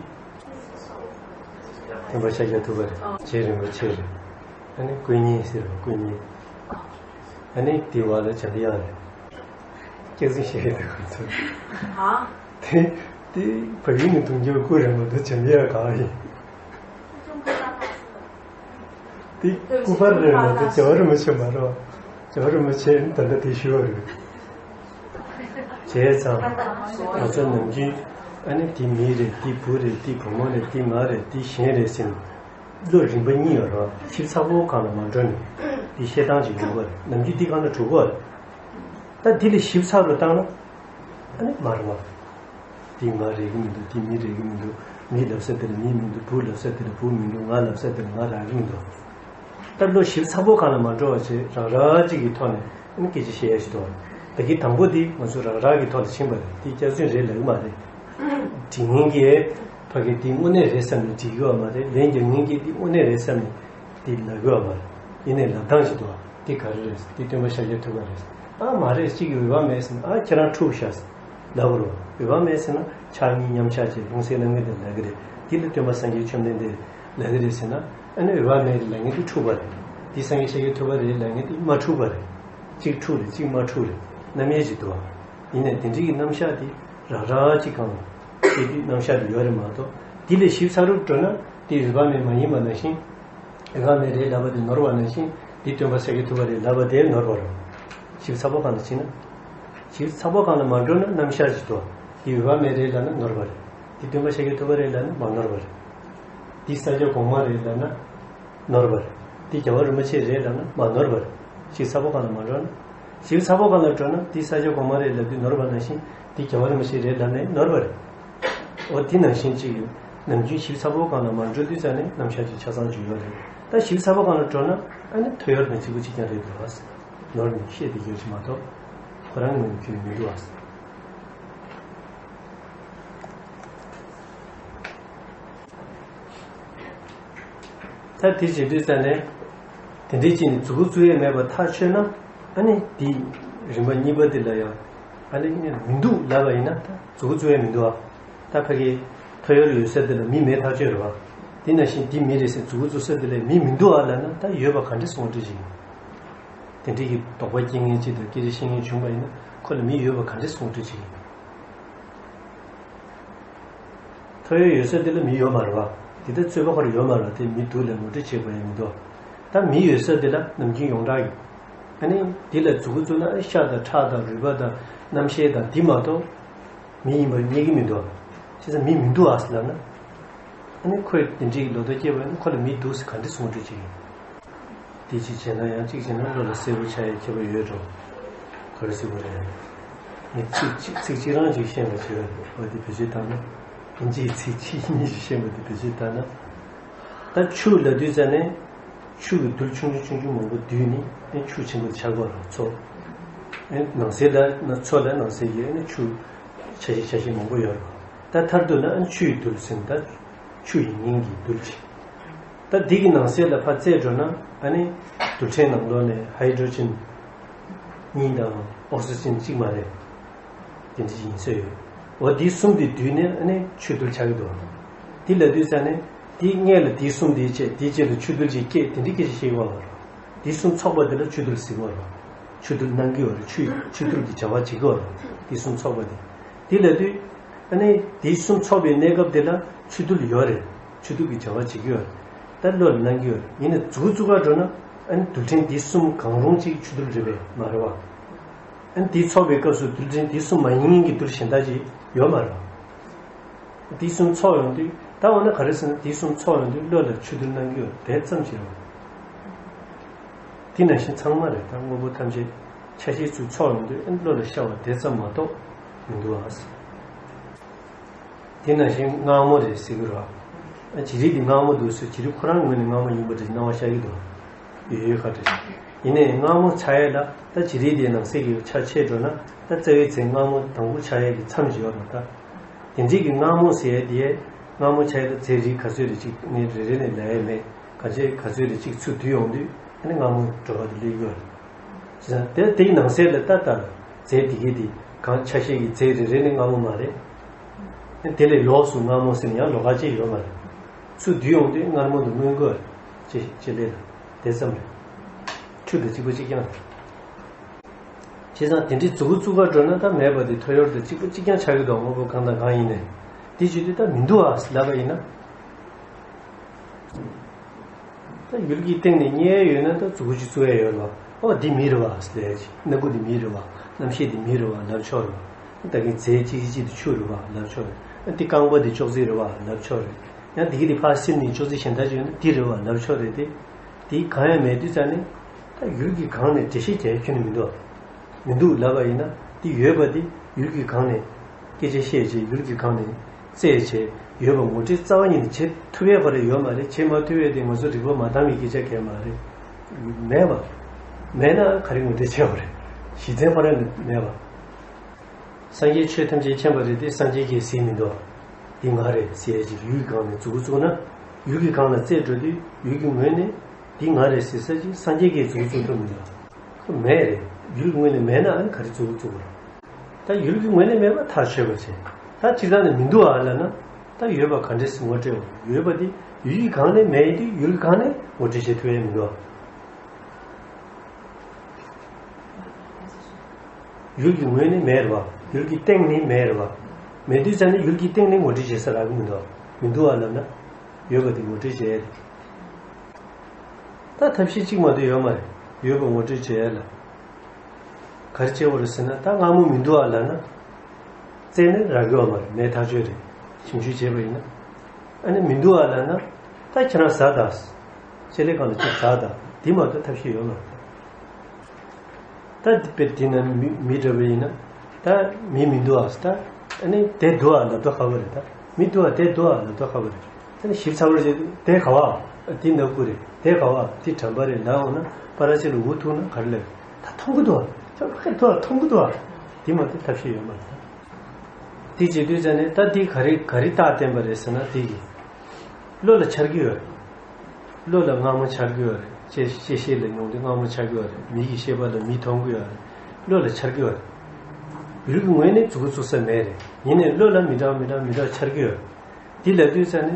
སྟོན་པ་ཤཱཀྱ་ཐུབ་པ་རེད། རྗེ་རིན་པོ་ཆེ་རེད། ཨ་ནི་སྐུ་བརྙན་ཟེར་བ་སྐུ་བརྙན། ཨ་ནི་དེ་བ་ལ་འཇམ་དབྱངས་རེད། སྐྱག་རྫུན་བཤད་ཀྱི་འདུག་ཁོ་ཚོ། ཧ། དེ་དེ་བལ་ཡུལ་ནས་གཏོང་རྒྱུ་སྐུ་རེད་མ་གཏོགས་འཇམ་དབྱངས་གང་ཡིན། དེ་སྐུ་པར་རེད་མ་གཏོགས་རྒྱལ་བ་རིན་པོ་ཆེ་མ་རེད། རྒྱལ་བ་རིན་པོ་ཆེ་ནི་ད་ལྟ་དེ་ཞུ་བ་རེད། བྱས་ཙང་། ང་ཚོ་ནམ་རྒྱུན་ཨ་ནི་དེ་མི་རེད་དེ་བུ་རེད་དེ་བུ་མོ་རེད་དེ་ང་རེད་དེ་གཞན་རེད་ཟེར་ནས་བློ་རིམ་པ་གཉིས་ཡོད་རེད། ཞིབ་ཚགས་པོ་སྒང་ལ་མ་འགྲོ་ནས་དེ་བཤད་སྟངས་ཅིག་ཡོང་གི་རེད། ནམ་རྒྱུན་དེ་སྒང་ལ་འགྲོ་གི་རེད། ད་དེ་ལས་ཞིབ་ཚགས་པོ་བཏང་ན་ཨ་ནི་མ་རེད་བ། འདི་ང་རེག་གི་མི་འདུག་འདི་མི་རེག་གི་མི་འདུག་མི་ལབ་ས་དེ་ལ་མི་མི་འདུག་བུ་ལབ་ས་དེ་ལ་བུ་མི་འདུག་ང་ལབ་ས་དེ་ལ་ང་རག་གི་མི་འདུག་ད་བློ་ཞིབ་ཚགས་པོ་སྒང་ལ་མ་འགྲོ་བ་བྱས་རང་རང་གཅིག་གི་ཐོག་ནས་ཨ་ནི་སྐད་ཆ་བཤད་ཡ་ཞིག་འདུག་ད་གི་དང་པོ་འདི་ང་ཚོ་རང་རང་གི་ཐོག་ལ་ཕྱིན་པ་རེད། འདི་སྐྱག་རྫུན་རེད་ལབ་གི་མ་རེད། འབྲི་མཁན་གྱིས་ཕ་གི་འདི་དངོས་གནས་རེད་བསམ་ནས་འབྲི་གི་ཡོད་མ་རེད། ལན་རྒྱག་མཁན་གྱིས་འདི་དངོས་གནས་རེད་བསམ་ནས་འདི་ལབ་གི་ཡོད་མ་རེད། ཡིན་ནའི་ལབ་སྟངས་ཤིག་འདུག་འདི་ག་རེ་རེད། འདི་སྟོན་པ་ཤཱཀྱ་ཐུབ་པ་རེད། ཨ་མ་རེད། གཅིག་གིས་འོས་འབབ་མེད་ཟེར་ན་ཨ་ཁྱེད་རང་འཁྲུག་ཤག་ཟེར་ལབ་དགོས་རེད། འོས་འབབ་མེད་ཟེར་ན་ཕྱག་གཉིས་མཉམ་བཞག་བྱས་ལྷུང་བཟེད་བསྣམས་མཁན་དེ་ལབ་གི་རེད། འདི་ལ་སྟོན་པ་སངས་རྒྱས་བཅོམ་ལྡན་འདས་ལབ་གི་རེད་ཟེར་ན་ཨ་ནི་འོས་འབབ་མེད་རེད་ལབ་མཁན་དེ་འཁྲུག་པ་རེད། འདི་སངས་རྒྱས་ཤཱཀྱ་ཐུབ་པ་རེད་ལབ་མཁན་དེ་མ་འཁྲུག་པ་རེད། གཅིག་འཁྲུག་རེད་གཅིག་མ་འཁྲུག་རེད། རྣམ་དབྱེ་ཅིག་འདུག་བ། ཡིན་ནའི་དེ་འདྲའི་གི་རྣམ་གཞག་དེ་རང་རང་གཅིག་གང་ལ་དེ་དུས་རྣམ་གཞག་དེ་ཡོད་རེད་མ་གཏོགས་དེ་ལས་ཞིབ་ཚགས་རུ་འགྲོ་ན་དེ་འོས་འབབ་མེད་མ་ཡིན་པ་ནང་བཞིན། འོས་འབབ་མེད་རེད་ལབ་པ་དེ་ནོར་བ་ནང་བཞིན་འདི་སྟོན་པ་སངས་རྒྱས་ཐུབ་པ་རེད་ལབ་པ་དེ་ནོར་བ་རེད། ཞིབ་ཚགས་པོ་སྒང་ལ་ཕྱིན་ན། ཞིབ་ཚགས་པོ་སྒང་ལ་མ་འགྲོ་ན་རྣམ་གཞག་ཅིག་འདུག་འདི་འོས་འབབ་མེད་རེད་ལབ་ན་ནོར་བ་རེད། འདི་སྟོན་པ་ཤཱཀྱ་ཐུབ་པ་རེད་ལབ་ན་མ་ནོར་བ་རེད། འདི་ས་སྐྱ་གོང་མ་རེད་ལབ་ན་ནོར་བ་རེད། འདི་རྒྱལ་བ་རིན་པོ་ཆེ་རེད་ལབ་ན་མ་ནོར་བ་རེད། ཞིབ་ཚགས་པོ་སྒང་ལ་མ་འགྲོ་ན། ཞིབ་ཚགས་པོ་སྒང་ལ་འགྲོ་ན་འདི་ས་སྐྱ་གོང་མ་རེད་ལབ་དུས་ནོར་བ་ནང་བཞིན་འདི་རྒྱལ་བ་རིན་པོ་ཆེ་རེད་ལབ་ནའི་ནོར་བ་རེད། འོ་དེ་ནང་བཞིན་གཅིག་ཡོད། ནམ་རྒྱུན་ཞིབ་ཚགས་པོ་སྒང་ལ་མ་འགྲོ་དུས་ཙ་ནས་རྣམ་གཞག་ཅིག་ཆ་ཚང་ཅིག་ཡོད་རེད། ད་ཞིབ་ཚགས་པོ་སྒང་ལ་འགྲོ་ན་ཨ་ནི་ཐོ་ཡོར་ནས་གཅིག་པུ་གཅིག་རྐྱང་རེད་འདུག་ཨ། ནོར་ནས་བཤད་དེ་ཡོད་ཅིག་མ་གཏོགས་ཁོ་རང་ངོས་ནས་ཁྱོན་ནས་མི་འདུག་ཨ། ད་དེ་བྱེད་དུས་ཙ་ནས། དེ་འདྲའི་ཅིག་ནས་མཛུ་གུ་བཙུགས་ཡས་མེད་པ་ཐག་ཆོད་ན། ཨ་ནི་དེ་རིམ་པ་གཉིས་པ་དེ་ལ་ཡང་། ཨ་ནི་མི་འདུག་ལབ་པ་ཡིན་ན་ད་མཛུ་གུ་བཙུགས་ཡས་མི་འདུག་ཨ། ད་ཕ་གི་ཐོ་ཡོར་ཡོད་ས་དེ་ལ་མི་མེད་ཐག་ཆོད་རེད་བ། དེ་ནང་བཞིན་དེ་མི་རེད་ཟེར་མཛུ་གུ་བཙུགས་ས་དེ་ལ་མི་མི་འདུག་ཨ་ལབ་ན་ད་ཡོད་པ་ག་འདྲ་སོང་འདྲ་ཅིག་ཡིན། དེ་འདྲའི་གི་དོགས་པ་སྐྱེ་མཁན་ཅིག་དང་སྐད་ཆ་བཤད་མཁན་བྱུང་བ་ཡིན་ན་ཁོ་ལ་མི་ཡོད་པ་ག་འདྲ་སོང་འདྲ་ཅིག་ཡིན། ཐོ་ཡོར་ཡོད་ས་དེ་ལ་མི་ཡོད་མ་རེད་བ། དེ་ལྟར་རྩོད་པ་ཁོ་རང་ཡོད་མ་རེད་བ། དེ་མི་འདུག་ལབ་ངོ་སྤྲོད་བྱེད་དགོས་ཡ་མི་འདུག་ད་མི་ཡོད་ས་དེ་ལ་ནམ་རྒྱུན་ཡོངས་གྲགས་ཡོད། ཨ་ནི་དེ་ལ་མཛུ་གུ་བཙུགས་ན་ཤ་དང་ཁྲག་དང་རུས་པ་དང་རྣམ་ཤེས་དང་འདི་མ་གཏོགས་མི་ཡིན་པ་རྙེད་ཀྱི་མི་འདུག་བྱས་ཙང་མི་མི་འདུག་ཨ་ཟེར་ལབ་ན། ཨ་ནི་ཁོས་དེ་འདྲའི་ལོ་ཐོ་སྐྱེས་པ་ཡིན་ན་ཁོ་ལ་མི་འདུག་ཟེར་ག་འདྲ་གསུང་འདྲ་ཅིག་ཡིན། དེ་གཅིག་བྱས་ན་ཡང་གཅིག་བྱས་ན་བློ་ལ་གསལ་པོ་ཆགས་ཡའི་ཁྱད་པར་ཡོད་འགྲོ། ག་རེ་ཟེར་དགོས་རེད། ངས་ཚིག་གཅིག་ཚིག་གཅིག་རང་ཅིག་ཤེས་པ་བྱས། འོ་དེ་བེད་སྤྱོད་བཏང་ན། ཨིན་ཇིའི་ཚིག་གཅིག་གཉིས་ཤིག་ཤེས་པ་དེ་བེད་སྤྱོད་བཏང་ན། ད་ཆུ་ལབ་དུས་ཙ་ནས། ཆུ་གི་རྡུལ་ཆུང་ཆུང་ཆུང་ཆུང་མང་པོ་བསྡུས་ནས་ཨ་ཆུ་ཆེན་པོ་དེ་ཆགས་ཀྱི་ཡོད་རེད་མཚོ། ཨ་ནང་གསེས་ལ་ན་མཚོ་ལ་ནང་གསེས་ཀྱི་ཨ་ཆུ་ཆ་ཤས་ཆ་ཤས་མང་པོ་ཡོད་རེད། ད་མཐར་གཏུགས་ན་ཨ་ཆུ་ཡི་རྡུལ་ཟེར་ན་ད་ཆུ་ཡིན་མིན་གྱི་རྡུལ་ཅིག་ད་འདི་གི་ནང་གསེས་ལ་ཕར་བཙལ་འགྲོ་ན་ཨ་ནི་རྡུལ་ཕྲན་ནང་ལོགས་ནས་ཧའི་ཌྲོ་ཇན་གཉིས་དང་ཨོག་སི་ཇན་གཅིག་མ་རེད། དེ་འདྲ་ཞིག་ཡིན་ས་ཡོད། འོ་དེ་གསུམ་དེ་བསྡུས་ནས་ཨ་ནི་ཆོས་རྡུལ་ཆགས་ཀྱི་འདུག་དེ་ལབ་དུས་ཙ་ནས་དེ་སྔས་ལ་དེ་གསུམ་དེ་བཅས་དེ་རྗེས་ལ་ཆོས་རྡུལ་ཅིག་སྐྱེས་དེ་འདྲའི་སྐད་ཆ་བཤད་ཀྱི་ཡོད་མ་རེད། དེ་གསུམ་ཚོགས་པ་དེ་ལ་ཆོས་རྡུལ་ཟེར་གྱི་ཡོད་རེད། ཆོས་རྡུལ་སྣང་གི་ཡོད་རེད། ཆོས་ཆོས་རྡུལ་གྱི་བྱ་བ་བྱེད་ཀྱི་ཡོད་རེད། དེ་གསུམ་ཚོགས་པ་དེ། དེ་ལབ་དུས་ཨ་ནི་དེ་གསུམ་ཚོགས་པའི་གནས་སྐབས་དེ་ལ་ཆོས་རྡུལ་ཡོད་རེད། ཆོས་རྡུལ་གྱི་བྱ་བ་བྱེད་ཀྱི་ཡོད་རེད། ད་བློ་ལ་སྣང་གི་ཡོད་རེད། ཡིན་ནའི་མཛུབ་གུ་བཙུགས་ག་འགྲོ་ན་ཨ་ནི་རྡུལ་ཕྲན་དེ་གསུམ་གང་རུང་གཅིག་ཆོས་རྡུལ་རེད་པས་མ་རེད་བ། ཨ་ནི་དེ་ཚོགས་པའི་སྐབས་སུ་རྡུལ་ཕྲན་དེ་གསུམ་མ་ཡིན་མཁན་གྱི་རྡུལ་གཞན་དག་ཅིག་ཡོད་མ་རེད། དེ་གསུམ་ཚོགས་ཡོང་དུས་ད་འོ་ན་ག་རེ་ཟེར་ན་དེ་གསུམ་ཚོགས་ཡོང་དུས་བློ་ལ་ཆོས་རྡུལ་སྣང་གི་ཡོད་དེ་ཙམ་ཞིག་རེད། དེ་ནང་བཞིན་ཚང་མ་རེད། ད་དངོས་པོ་ཐམས་ཅད་ཆ་ཤས་ཚུར་ཚོགས་ཡོང་དུས་ཨ་ནི་བློ་ལ་ཤར་བ་དེ་ཙམ་མ་གཏོགས་མི་འདུག་ཨ། དེ་ནང་བཞིན་མངར་མོ་རེད་ཟེར་གི་རེད་བ། ཨ་བྱི་རིལ་འདི་མངར་མོ་འདུག་ཟེར་བྱི་རིལ་ཁོ་རང་ངོས་ནས་མངར་མོ་ཡིན་པ་འདྲ་སྣང་བ་ཤར་གི་འདུག་ཡོད་ཡོད་ཁ་བྲལ། ཡིན་ནའི་མངར་མོ་ཆགས་ཡས་ལ་ད་བྱི་རིལ་དེའི་ནང་གསེས་ཀྱི་ཆ་ཆད་འགྲོ་ན་ད་རྩ་བའི་རྫས་མངར་མོ་དང་པོ་ཆགས་ཡས་ཀྱི་མཚམས་ཤིག་ཡོད་རེད་ད། དེ་འདྲའི་གི་མངར་མོ་ཟེར་ཡས་དེ་མངར་མོ་ཆགས་ཡས་ལ་རྫས་རིགས་ག་ཚོད་རེ་གཅིག་ངས་རེ་རེ་ནས་ལབ་ཡས་མེད། ག་ཚོད་ག་ཚོད་རེ་གཅིག་ཚུར་བསྡུས་ཡོང་དུས་ཨ་ནི་མངར་མོ་འགྲོ་བ་དེ་སླེབས་ཡོད་རེད། བྱས་ཙང་དེ་དེའི་ནང་གསེས་ལ་ད་ལྟ་རྫས་དེ་གའི་དེ་གང་ཆ་ཤས་ཀྱི་རྫས་རེ་རེ་ནི་མངར་མོ་མ་རེད། ཨ་ནི་དེ་ལས་ལོགས་སུ་མངར་མོ་ཟེར་ན་ཡང་ལོགས་ཀ་ཅིག་ཡོད་མ་རེད། ཚུར་བསྡུས་ཡོང་དུས་མངར་མོ་འདི་མངོན་གྱི་ཡོད་རེད། ཅེས་ཅེས་ལས་ལ་དེ་ཙམ་རེད། ཆུ་དང་གཅིག་པ་གཅིག་རྐྱང་རེད། བྱས་ཙང་དེ་འདྲའི་མཛུབ་གུ་བཙུགས་ག་འགྲོ་ན་ད་མེད་པ་དེ་ཐོ་ཡོར་དང་གཅིག་པ་གཅིག་རྐྱང་ཆགས་ཀྱི་འདུག་དངོས་པོ་གང་དང་གང་ཡིན་ནའི། དེ་བྱེད་དུས་ད་མི་འདུག་ཨ་ལབ་པ་ཡིན་ན། ད་ཡུལ་གྱི་སྟེང་ནས་རྙེད་ཡོད་ན་ད་མཛུབ་གུ་གཅིག་བཙུགས་ཡ་ཡོད་ལ། ཨོ་འདི་མི་རེད་བ་ཟེར་ཡ་ཅིག་སྣ་ཁུག་འདི་མི་རེད་བ། རྣམ་ཤེས་འདི་མི་རེད་བ་ལབ་ཆོག་རེད་བ། ད་གིན་རྫས་གཅིག་གཅིག་འདི་ཆུ་རེད་བ་ལབ་ཆོག་རེད། ཨ་འདི་རྐང་པ་འདི་ཅོག་ཙེ་རེད་བ་ལབ་ཆོག་རེད། ཡང་འདི་གི་འདི་ཕར་སེམས་ནས་ཅོག་ཙེ་གཞན་དག་ཅིག་ཡོད་ན་འདི་རེད་བ་ལབ་ཆོག་རེད་དེ། དེ་གང་ཡང་མེད་དུས་ཙ་ནས་ད་ཡུལ་གྱི་སྒང་ནས་འགྲེལ་བཤད་རྒྱག་ཁྱོན་ནས་མི་འདུག་མི་འདུག་ལབ་པ་ཡིན་ན་དེ་ཡོད་པ་དེ་ཡུལ་གྱི་སྒང་ནས་སྐད་ཆ་བཤད་བྱས་ཡུལ་གྱི་སྒང་ནས་རྩད་བྱས་ཡོད་པ་ངོ་སྤྲོད་རྩ་བ་ཉིད་ནས་བྱེད་ཐུབ་ཡས་ཁོ་རང་ཡོད་མ་རེད། བྱེད་མ་ཐུབ་ཡས་དེ་ང་ཚོ་རིག་པ་མ་འདང་བའི་སྐད་ཆ་གང་ཡང་མ་རེད། མེད་པ། མེད་ན་ག་རེ་ངོ་སྤྲོད་བྱས་པ་རེད། གཞི་རྟེན་ཁོ་རང་ནས་མེད་པ། སངས་རྒྱས་ཆོས་ཐམས་ཅད་མཁྱེན་པ་རེད་དེ་སངས་རྒྱས་ཀྱིས་ཟེར་མི་འདུག་འདི་ང་རེད་ཟེར་ཡས་ཅིག་ཡུལ་གྱི་སྒང་ནས་མཛུབ་གུ་བཙུགས་ན། ཡུལ་གྱི་སྒང་ལ་རྩད་འགྲོ་དུས་ཡུལ་གྱི་ངོས་ནས་འདི་ང་རེད་ཟེར་ས་ཅིག་སངས་རྒྱས་ཀྱིས་མཛུབ་གུ་བཙུགས་ཐུབ་མི་འདུག་ཁོ་མེད་རེད། ཡུལ་གྱི་ངོས་ནས་མེད་ན་ཨ་ནི་ག་རེ་མཛུབ་གུ་བཙུགས་པ་རེད། ད་ཡུལ་གྱི་ངོས་ནས་མེད་པ་ཐག་ཆོད་པ་བྱས། ད་སྤྱིར་བཏང་ནས་མི་འདུག་ཨ་ལབ་ན། ད་ཡོད་པ་ག་འདྲས་སེ་ངོ་སྤྲོད་འོང་། ཡོད་པ་འདི་ཡུལ་གྱི་སྒང་ནས་མེད་དུས་ཡུལ་གྱི་སྒང་ནས་ངོ་སྤྲོད་བྱེད་ཐུབ་ཡས་མི་འདུག་ཡུལ་གྱི་ངོས་ནས་མེད་རེད་བ། ཡུལ་གྱི་སྟེང་ནས་མེད་རེད་བ། མེད་དུས་ཙ་ནས་ཡུལ་གྱི་སྟེང་ནས་ངོ་སྤྲོད་བྱེད་ས་རག་གི་མི་འདུག་མི་འདུག་ཨ་ལབ་ན། ཡོད་པ་དེ་ངོ་སྤྲོད་བྱེད་ཡས་རེད། ད་ཐབས་ཤེས་གཅིག་མ་གཏོགས་ཡོད་མ་རེད། ཡོད་པ་ངོ་སྤྲོད་བྱེད་ཡས་ལ། ག་རེ་བྱེད་དགོས་རེད་ཟེར་ན་ད་མངར་མོ་མི་འདུག་ཨ་ལབ་ན། རྩད་ནས་རག་གི་ཡོད་མ་རེད། མེད་ཐག་ཆོད་རེད། ཞིབ་འཇུག་བྱས་པ་ཡིན་ན། ཨ་ནི་མི་འདུག་ཨ་ལབ་ན། ད་ཁྱེད་རང་ཟ་དང་། ཅེ་ལེ་གང་ལ་ཅིག་ཟ་དང་། འདི་མ་གཏོགས་ཐབས་ཤེས་ཡོད་མ་རེད། ད་དཔེར་དེ་ན་མི་མི་འདྲ་བ་ཡིན་ན། ད་མི་མི་འདུག་ཨ་ཟེར་ད། ཨ་ནི་དེ་འདུག་ཨ་ལབ་ད་ཁག་པོ་རེད་ད། མི་འདུག་ཨ་དེ་འདུག་ཨ་ལབ་ད་ཁག་པོ་རེད། ཨ་ནི་ཞིབ་ཚགས་པོ་བྱས་དེ་ག་བ། ཨ་དེ་ནག་ཁུ་རེད། དེ་ག་བ། དེ་གྲམ་པ་རེད་ལབ་འོང་ན་པ་ར་ཅིག་ལ་འུ་ཐུག་ན་ག་རེ་ལབ། ད་མཐོང་གི་འདུག་ཨ། ད་ཁ་འདུག་ཨ། མཐོང་གི་འདུག་ཨ། དེ་མ་གཏོགས་ཐབས་ཤེས་ཡོད་མ་རེད་ད། དེ་བྱེད་དུས་ཙ་ནས་ད་དེ་ག་རེ་ག་རེ་རྟགས་བསྟན་པ་རེད་ཟེར་ན་དེ་གི། བློ་ལ་འཆར་གྱི་ཡོད་རེད། བློ་ལ་མངར་མོ་འཆར་གྱི་ཡོད་རེད། ཅེས་ཅེས་ཤེས་ལ་མྱོང་དུས་མངར་མོ་འཆར་གྱི་ཡོད་རེད། མིག་གི་ཤེས་པ་ལ་མིག་མཐོང་གི་ཡོད་རེད། བློ་ལ་འཆར་གྱི་ཡོད་རེད། ཡུལ་གྱི་ངོས་ནས་མཛུབ་གུ་བཙུགས་ས་མེད་རེད། ཡིན་ནའི་བློ་ལ་མི་འདྲ་མི་འདྲ་མི་འདྲ་འཆར་གྱི་ཡོད་རེད། འདི་ལབ་དུས་ཙ་ནས་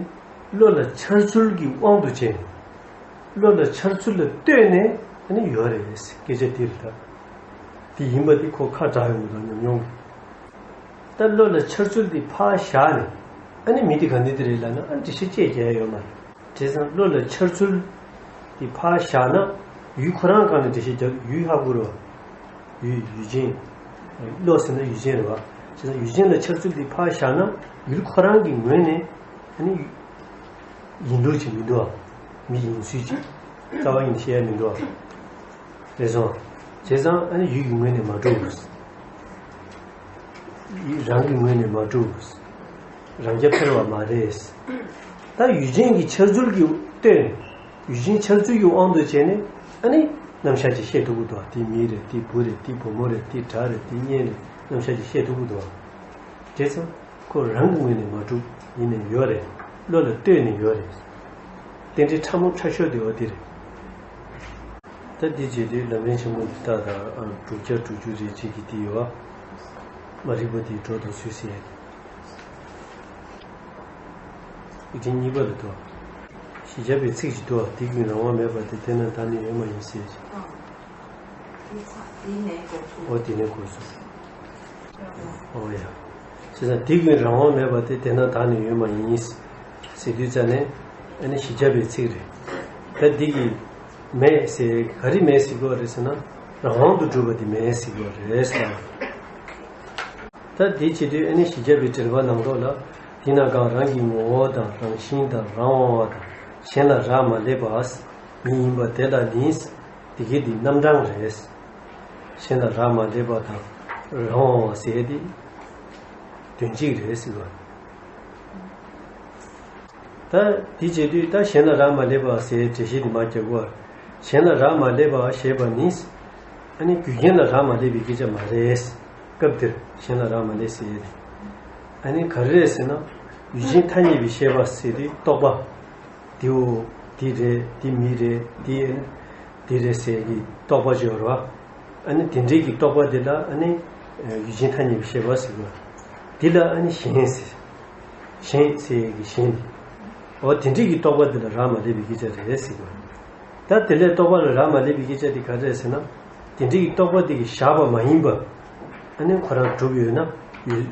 བློ་ལ་འཆར་ཚུལ་གྱི་དབང་དུ་བྱས་ནས། བློ་ལ་འཆར་ཚུལ་ལ་ལྟོས་ནས་ཨ་ནི་ཡོད་རེད། སྐད་ཆ་འདི་རེད་ད། འདི་ཡིན་པ་འདི་ཁོ་ཁ་གྲག་ཡོང་གི་འདུག་ཉམས་མྱོང་གི། ད་བློ་ལ་འཆར་ཚུལ་འདི་ཕར་བཞག་ནས་ཨ་ནི་མི་འདི་ག་འདི་འདི་རེད་ལབ་ན་ཨ་ནི་འགྲེལ་བཤད་ཅེས་རྒྱག་ཡ་ཡོད་མ་རེད། བྱས་ཙང་བློ་ལ་འཆར་ཚུལ་འདི་ཕར་བཞག་ན་ཡུལ་ཁོ་རང་སྒང་ནས་འགྲེལ་བཤད་རྒྱག་ཡུལ་ཧ་གོ་རེད་བ། ཡུལ་ཡུལ་ཅན། བློ་ཟེར་ན་ཡུལ་ཅན་རེད་བ། བྱས་ཙང་ཡུལ་ཅན་ལ་འཆར་ཚུལ་འདི་ཕར་བཞག་ན་ཡུལ་ཁོ་རང་གི་ངོས་ནས་ཨ་ནི་ཡིན་ལུགས་ཅིག་མི་འདུག་བ། མི་ཡིན་ཚུལ་ཅིག་རྩ་བ་ཉིད་ནས་བཤད་ཡ་མི་འདུག་བ། རེད་སོང་། བྱས་ཙང་ཨ་ནི་ཡུལ་གྱི་ངོས་ནས་མ་གྲུབ། ཡུལ་རང་གི་ངོས་ནས་མ་གྲུབ། རང་རྐྱ་འཕེར་བ་མ་རེད། ད་ཡུལ་ཅན་གྱི་འཆར་ཚུལ་གྱི་ལྟོས་ནས། ཡུལ་ཅན་འཆར་ཚུལ་གྱི་དབང་དུ་བྱས་ནས་ཨ་ནི་རྣམ་གཞག་ཅིག་བཤད་ཐུབ་ཀྱི་འདུག་དེ་མི་རེད། དེ་བུ་རེད། དེ་བུ་མོ་རེད། དེ་དགྲ་རེད། དེ་གཉེན་རེད། རྣམ་གཞག་ཅིག་བཤད་ཐུབ་ཀྱི་འདུག་བྱས་ཙང་ཁོ་རང་གི་ངོས་ནས་མ་གྲུབ། ཡིན་ནའི་ཡོད་རེད། བློ་ལ་ལྟོས་ནས་ཡོད་རེད། རྟེན་འབྲེལ་ཕྲ་མོ་ཕྲ་ཤོས་དེ་བ་དེ་རེད། ད་འདི་བྱེད་དུས་ལམ་རིམ་ཆེན་མོ་འདི་དག་དང་དྲུག་བརྒྱ་དྲུག་ཅུ་རེ་གཅིག་གི་དེ་ཡོད་བ། མ་རིག་པ་དེའི་སྒྲོ་དང་ཚུལ་ཟེར་ཡ་དེ། ཚིག་གཉིས་པ་ལ་དོ། གཞི་བྱ་བའི་ཚིག་ཅིག་འདུག་དེ་ཀུན་རང་དབང་མེད་པ་སྟེ། དེས་ན་བདག་ནི་ཡོད་མ་ཡིན་ཟེར། ཨོ་དེ་ནས་གོ་སོང་། ཨོ་ཡ། བྱས་ཙང་དེ་ཀུན་རང་དབང་མེད་པ་སྟེ། དེས་ན་བདག་ནི་ཡོད་མ་ཡིན་ཟེར་དུས་ཙ་ནས། ཨ་ནི་གཞི་བྱ་བའི་ཚིག་རེད། ད་འདི་གི་མེད་ཟེར་ག་རེ་མེད་ཟེར་གྱི་ཡོད་རེད་ཟེར་ན། རང་དབང་དུ་གྲུབ་པ་དེ་མེད་ཟེར་གྱི་ཡོད་རེད་ཟེར། ད་དེ་བྱེད་དུས་ཨ་ནི་གཞི་བྱ་བའི་འགྲེལ་པ་ནང་ལོགས་ལ། དེས་ན་གང་རང་གི་ངོ་བོ་དང་རང་བཞིན་དང་རང་དབང་བ་དང་གཞན་ལ་རག་མ་ལས་པ་མི་ཡིན་པ་དེ་ལ་ནི། དེ་གའི་འདི་རྣམ་གྲངས་རེད། གཞན་ལ་རག་མ་ལས་པ་དང་རང་དབང་བ་ཟེར་དེ་དོན་གཅིག་རེད་ཟེར་བ། ད་དེ་བྱེད་དུས་ད་གཞན་ལ་རག་མ་ལས་པ་ཟེར་འགྲེལ་བཤད་དེ་མ་རྒྱག་གོ། གཞན་ལ་རག་མ་ལས་པ་ཞེས་པ་ནི། ཨ་ནི་རྒྱུ་རྐྱེན་ལ་རག་མ་ལས་པའི་སྐད་ཆ་མ་རེད། སྐབས་འདིར་གཞན་ལ་རག་མ་ལས་ཟེར་ཡས་དེ། ཨ་ནི་ག་རེ་རེད་ཟེར་ན། ཡུལ་ཅན་ཐ་སྙད་པའི་ཤེས་པ་ཟེར་དུས་རྟོག་པ། དེའོ། འདི་རེད། འདི་མི་རེད། འདི་ཨ་ནི་འདི་རེད་ཟེར་གྱི་རྟོག་པ་ཅིག་ཡོད་རེད་བ། ཨ་ནི་དེ་འདྲའི་གི་རྟོག་པ་དེ་ལ་ཨ་ནི་ཡུལ་ཅན་ཐ་སྙད་པའི་ཤེས་པ་ཟེར་གྱི་ཡོད། འདི་ལ་ཨ་ནི་གཞན་ཟེར། གཞན་ཟེར་ཡས་ཀྱི་གཞན་དེ། འོ་དེ་འདྲའི་གི་རྟོག་པ་དེ་ལ་རག་མ་ལས་པའི་སྐད་ཆ་རེད་ཟེར་གྱི་ཡོད། ད་དེ་ལས་རྟོག་པ་ལ་རག་མ་ལས་པའི་སྐད་ཆ་དེ་ག་རེ་རེད་ཟེར་ན། དེ་འདྲའི་གི་རྟོག་པ་དེ་གིས་བཞག་པ་མ་ཡིན་པ། ཨ་ནི་ཁོ་རང་གྲུབ་ཡོད་ན། ཡོད་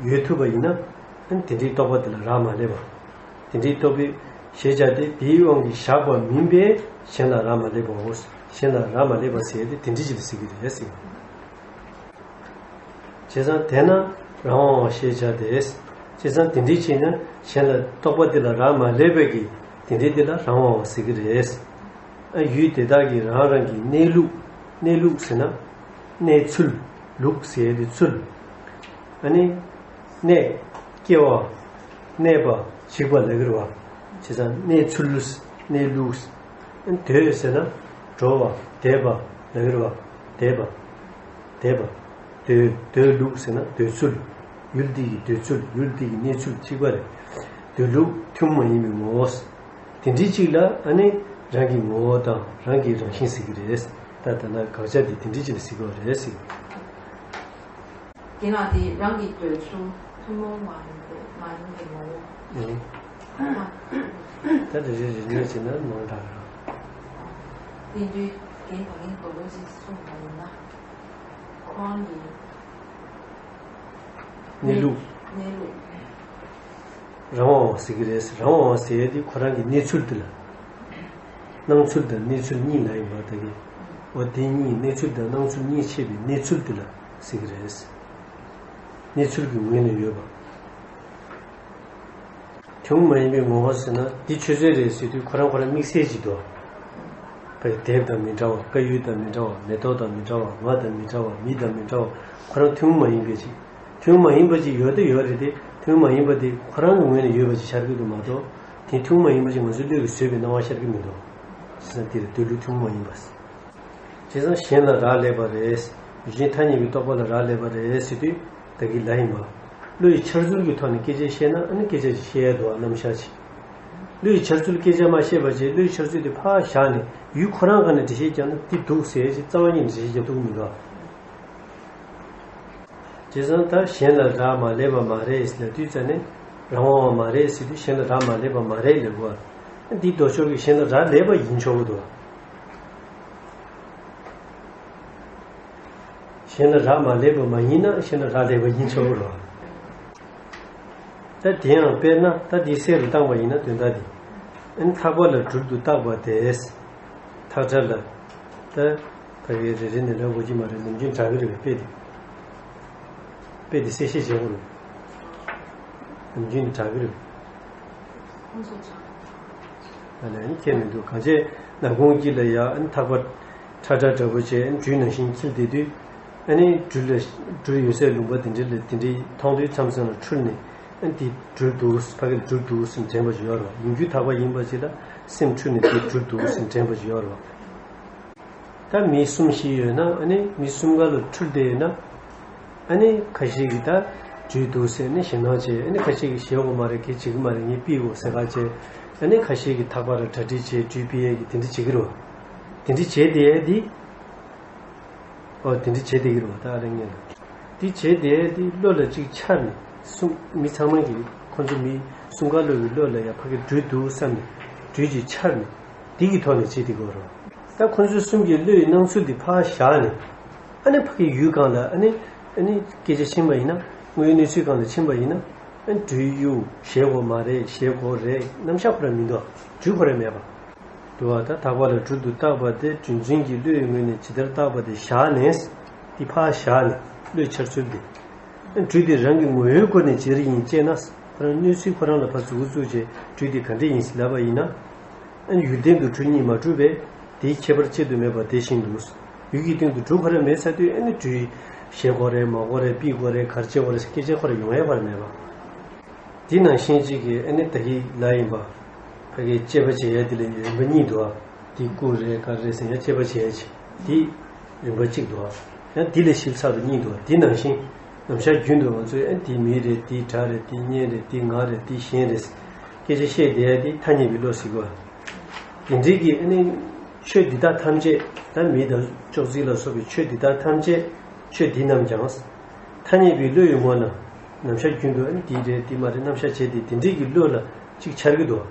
ཡོད་ཐུབ་པ་ཡིན་ན། ཨ་ནི་དེ་འདྲའི་རྟོག་པ་དེ་ལ་རག་མ་ལས་པ། དེ་འདྲའི་རྟོག་པའི་ཤེས་བྱ་དེ་དེའི་དབང་གིས་བཞག་པ་མིན་པས་གཞན་ལ་རག་མ་ལས་པའོ། གཞན་ལ་རག་མ་ལས་པ་ཟེར་ཡས་དེ་དེ་འདྲའི་ཅིག་ལ་ཟེར་གྱི་རེད་ཟེར། བྱས་ཙང་དེས་ན་རང་དབང་བ་ཞེས་བྱ་སྟེ། བྱས་ཙང་དེ་འདྲའི་ཕྱིར་ན་གཞན་ལ་རྟོག་པ་དེ་ལ་རག་མ་ལས་པའི་གི་དེ་འདྲའི་དེ་ལ་རང་དབང་བ་ཟེར་གྱི་རེད། ཨ་ཡུལ་དེ་དག་གི་རང་རང་གི་གནས་ལུགས། གནས་ལུགས་ཟེར་ན། གནས་ཚུལ། ལུགས་ཟེར་ཡས་དེ་ཚུལ། ཨ་ནི། གནས། སྐྱེ་བ། གནས་པ། འཇིག་པ་ལ་གི་རེད་བ། བྱས་ཙང་གནས་ཚུལ། གནས་ལུགས། སྡོད་ཟེར་ན། འགྲོ་བ། བསྡད་པ་ལ་གི་རེད་བ། བསྡད་པ། བསྡད་པ། སྡོད། སྡོད་ལུགས་ཟེར་ན་སྡོད་ཚུལ། ཡུལ་འདི་ཡི་སྡོད་ཚུལ། ཡུལ་འདི་ཡི་གནས་ཚུལ་གཅིག་པ་རེད། སྡོད་ལུགས་ཐུན་མོང་མ་ཡིན་པའི་ངོ་བོ། དེ་འདྲའི་གཅིག་ལ་ཨ་ནི་རང་གི་ངོ་བོ་དང་རང་གི་རང་བཞིན་ཟེར་གྱི་རེད། ད་ད་ན་དགག་བྱ་དེ་དེ་འདྲའི་གཅིག་ལ་ཟེར་གྱི་རེད་ཟེར། དེ་ན་དེ་རང་གི་འདོད་ཚུལ་ཐུན་མོང་མ་ཡིན་པའི་མ་ཡིན་པའི་ངོ་བོ། ཨེ། ད་རེ་རེ་རེ་རེ་བྱས་ན་མང་དྲགས་རེད། དེ་དུས་རྒན་ད་རིང་མདོ་ལོ་ཅིག་གསུངས་པ་ཡིན་ན། ཁོང་གི་གནས་ལུགས། གནས་ལུགས། རང་དབང་བ་ཟེར་གྱི་རེད། རང་དབང་བ་ཟེར་ཡས་དེ་ཁོ་རང་གི་གནས་ཚུལ་དེ་ལ། སྣང་ཚུལ་དང་གནས་ཚུལ་གཉིས་ལ་ཡིན་པ་ད་གི། འོ་དེ་གཉིས་གནས་ཚུལ་དང་སྣང་ཚུལ་གཉིས་ཕྱེ་བའི་གནས་ཚུལ་དེ་ལ་ཟེར་གྱི་རེད། གནས་ཚུལ་གྱི་ངོས་ནས་ཡོད་པ། ཐུན་མོང་མ་ཡིན་པའི་ངོ་བོ་ཟེར་ན་འདི་ཆོས་ཚན་རེད་ཟེར་དུས་ཁོ་རང་ཁོ་རང་དམིགས་བསལ་གྱི་འདུག་དཔེར་དེབ་དང་མི་འདྲ་བ། དཀར་ཡོལ་དང་མི་འདྲ་བ། མེ་ཏོག་དང་མི་འདྲ་བ། ང་དང་མི་འདྲ་བ། མི་དང་མི་འདྲ་བ། ཁོ་རང་ཐུན་མོང་མ་ཡིན་པའི་ཅིག་ཐུན་མོང་མ་ཡིན་པ་ཅིག་ཡོད་དེ་ཡོད་རེད་དེ། ཐུན་མོང་མ་ཡིན་པ་དེ་ཁོ་རང་གི་ངོས་ནས་ཡོད་པ་ཅིག་ཤར་གྱི་འདུག་མ་གཏོགས། དེ་ཐུན་མོང་མ་ཡིན་པ་ཅིག་ང་ཚོའི་བློས་བཟོས་པའི་སྣང་བ་ཤར་གྱི་མི་འདུག་བྱས་ཙང་དེ་ལ་སྡོད་ལུགས་ཐུན་མོང་མ་ཡིན་པ། བྱས་ཙང་གཞན་ལ་རག་ལས་པ་རེད། ཡུལ་ཅན་ཐ་སྙད་ཀྱི་རྟོག་པ་ལ་རག་ལས་པ་རེད་ཟེར་དུས་ད་གིན་ལབ་ཡིན་པ། བློ་ཡི་འཆར་ཚུལ་གྱི་ཐོག་ནས་སྐད་ཆ་བཤད་ན་ཨ་ནི་སྐད་ཆ་ཅིག་བཤད་ཡ་འདུག་བ། རྣམ་གཞག་ཅིག་བློ་ཡི་འཆར་ཚུལ་སྐད་ཆ་མ་བཤད་པ་བྱས། བློ་ཡི་འཆར་ཚུལ་དེ་ཕར་བཞག་ནས་ཡུལ་ཁོ་རང་སྒང་ནས་འགྲེལ་བཤད་རྒྱབ་ན་འདི་འདུག་ཟེར་ཡ་ཅིག་རྩ་བ་ཉིད་ནས་འགྲེལ་བཤད་རྒྱབ་ཐུབ་ཀྱི་མི་འདུག་བ། བྱས་ཙང་ད་གཞན་ལ་རག་མ་ལས་པ་མ་རེད་ལབ་དུས་ཙ་ནས་རང་དབང་བ་མ་རེད་ཟེར་དུས་གཞན་ལ་རག་མ་ལས་པ་མ་རེད་ལབ་དགོས་པ། འདིའི་ལྡོག་ཕྱོགས་ཀྱི་གཞན་ལ་རག་ལས་པ་ཡིན་ཆོག་གི་འདུག་བ། གཞན་ལ་རག་མ་ལས་པ་མ་ཡིན་ན་གཞན་ལ་རག་ལས་པ་ཡིན་ཆོག་གི་རེད་བ། ད་དེ་ཡང་དཔེར་ན་ད་འདི་གསལ་རུ་བཏང་པ་ཡིན་ན་དོན་དག་འདི། ཨ་ནི་ཐག་པ་ལ་སྦྲུལ་དུ་བཏགས་པ་དེས། ཐག་ཁྲ་ལ། ད། ཕ་གི་རེ་རེ་ནས་ལབ་དགོས་ཀྱི་མ་རེད། ནམ་རྒྱུན་དྲག་གི་རེད། དཔེ་དེ། དཔེ་དེ་གསལ་བཤད་བྱེད་དགོས་རེད། ནམ་རྒྱུན་དྲག་གི་རེད། ཨ་ནི་ཁྱད་མི་འདུག་གང་བྱས་ནག་ཁུང་དཀྱིལ་ལ་ཡ་ཨ་ནི་ཐག་པ་ཁྲ་ཁྲ་འདྲ་པོ་བྱས་ཨ་ནི་སྦྲུལ་ནང་བཞིན་འཁྱིལ་བསྡད་དུས། ཨ་ནི་སྦྲུལ་ལ་སྦྲུལ་ཡོད་སའི་ལུང་པ་དེ་འདྲ་ལ་དེ་འདྲའི་མཐོང་དུས་མཚམས་མཚམས་ལ་འཁྲུལ་ནས་ཨ་ནི་དེ་སྦྲུལ་འདུག་ཕ་གིར་སྦྲུལ་འདུག་སེམས་དྲན་པ་ཞིག་ཡོད་རེད་བ། ཡིན་རྒྱུ་ཐག་པ་ཡིན་པ་ཅིག་ལ་སེམས་འཁྲུལ་ནས་དེ་སྦྲུལ་འདུག་སེམས་དྲན་པ་ཞིག་ཡོད་རེད་བ། ད་མི་གསུམ་བཞི་ཡོད་ན་ཨ་ནི་མི་གསུམ་ཀ་ལ་འཁྲུལ་བསྡད་ཡོད་ན། ཨ་ནི་ཁ་ཤས་ཀྱིས་ད་སྦྲུལ་འདུག་ཟེར་ནས་ཞེད་སྣང་བྱས། ཨ་ནི་ཁ་ཤས་ཀྱིས་ཞེད་དགོས་མ་རེད། གལ་བྱེད་ཀྱི་མ་རེད། ངས་ཕུད་དགོས་ཟེར་ཁ་བྱས། ཨ་ནི་ཁ་ཤས་ཀྱིས་ཐག་པ་ར་གྲ་སྒྲིག་བྱས་སྦྲུལ་ཕུད་ཡས་ཀྱི་དེ་འདྲ་བྱེད་ཀྱི་རེད་བ། དེ་འདྲ་བྱས་བསྡད་ཡས་འདི། ཨོ་དེ་འདྲ་བྱས་བསྡད་ཀྱི་རེད་བ། ད་ཨ་རེ་ངས་ལ་འདི་བྱས་བསྡད་ཡས་འདི་བློ་ལ་གཅིག་འཆར་ནས་གསུམ་མི་ཚང་མ་གིས། ཁོ་ཚོ་མི་གསུམ་ཀ་ལོ་བའི་བློ་ལ་ཡང་ཕ་གི་སྦྲུལ་འདུག་བསམ་ནས་སྦྲུལ་གྱིས་འཕྱར་ནས་འདི་གི་ཐོག་ནས་བྱེད་དེ་དགོས་རོགས། ད་ཁོ་ཚོ་གསུམ་གྱི་བློའི་སྣང་ཚུལ་འདི་ཕར་བཞག་ནས་ཨ་ནི་ཕ་གི་ཡུལ་སྒང་ལ་ཨ་ནི་ཨ་ནི་སྐད་ཆ་ཕྱིན་པ་ཡིན་ན་དངོས་ཡོད་གནས་ཚུལ་སྒང་ལ་ཕྱིན་པ་ཡིན་ན་ཨ་ནི་སྦྲུལ་གཡུག་ཞེད་དགོས་མ་རེད། ཞེད་དགོས་རེད། རྣམ་གཞག་ཁོ་རང་མི་འདུག་སྦྲུལ་ཁོ་རང་མེད་པ། འདུག་བ། ད་དག་པ་ལ་སྦྲུལ་དུ་བཏགས་པ་དེ་སྦྲུལ་འཛིན་གྱི་བློའི་ངོས་ནས་ཇི་ལྟར་བཏགས་པ་དེ་བཞག་ནས་དེ་ཕར་བཞག་ནས་བློའི་འཆར་ཚུལ་དེ། སྦྲུལ་དེ་རང་གི་ངོ་བོའི་སྒོ་ནས་ཇི་ལྟར་ཡིན་དཔྱད་ན་ཁོ་རང་གནས་ཚུལ་ཁོ་རང་ལ་ཕར་མཛུབ་གུ་བཙུགས་བྱས་སྦྲུལ་དེ་ག་འདྲ་ཡིན་ཟེར་ལབ་པ་ཡིན་ན། ཨ་ནི་ཡུལ་སྟེང་དུ་སྦྲུལ་གཉིས་མ་གྲུབ་པས་དེའི་ཁྱད་པར་གཅིག་ཏུ་མེད་པ་དེ་བཞིན་དུ། ཡུལ་གྱི་སྟེང་དུ་སྦྲུལ་ཁོ་རང་མེད་ཚར་དུས་ཨ་ནི་སྦྲུལ་ཞེད་དགོས་རེད། མ་དགོས་རེད། ཕུད་དགོས་རེད། ག་རེ་བྱེད་དགོས་རེད་ཟེར་སྐད་ཆ་ཁོ་རང་ཡོང་ཡ་ཁོ་རང་མེད་པ། དེ་ནང་བཞིན་གཅིག་གིས་ཨ་ནི་ད་གི་ལ་ཡིན་པ། ཕ་གིའི་དཔྱད་པ་བྱེད་ཡ་དེ་ལ་རིམ་པ་གཉིས་འདུག་ཨ། དེ་སྐུ་རེད་ག་རེ་རེད་ཟེར་ཡ་དཔྱད་པ་བྱེད་ཡ་ཆེ། དེ་རིམ་པ་གཅིག་འདུག་ཨ། ཡང་དེ་ལས་ཞིབ་ཚགས་པ་གཉིས་འདུག་ཨ། དེ་ནང་བཞིན་ནམ་ཞག་རྒྱུན་དུ་ང་ཚོས་ཨ་དེ་མི་རེད། དེ་དགྲ་རེད། དེ་གཉེན་རེད། དེ་ང་རེད། དེ་གཞན་རེད། སྐད་ཆ་བཤད་བསྡད་ཡ་དེ་ཐ་སྙད་པའི་བློ་ཟེར་གོ་ཨ། དེ་འདྲའི་གི་ཨ་ནི་ཆོས་འདི་དག་ཐམས་ཅད་ད་མི་དང་ཅོག་ཙེ་ལ་སོགས་པའི་ཆོས་འདི་དག་ཐམས་ཅད་ཆོས་འདི་རྣམས་ཀྱང་། ཐ་སྙད་པའི་བློ་ཡི་ངོ་ན་ནམ་ཞག་རྒྱུན་དུ་ཨ་ནི་འདི་རེད་འདི་མ་རེད་རྣམ་གཞག་བྱས་ཏེ་དེ་འདྲའི་གི་བློ་ལ་ཅིག་འཆར་གི་འདུག་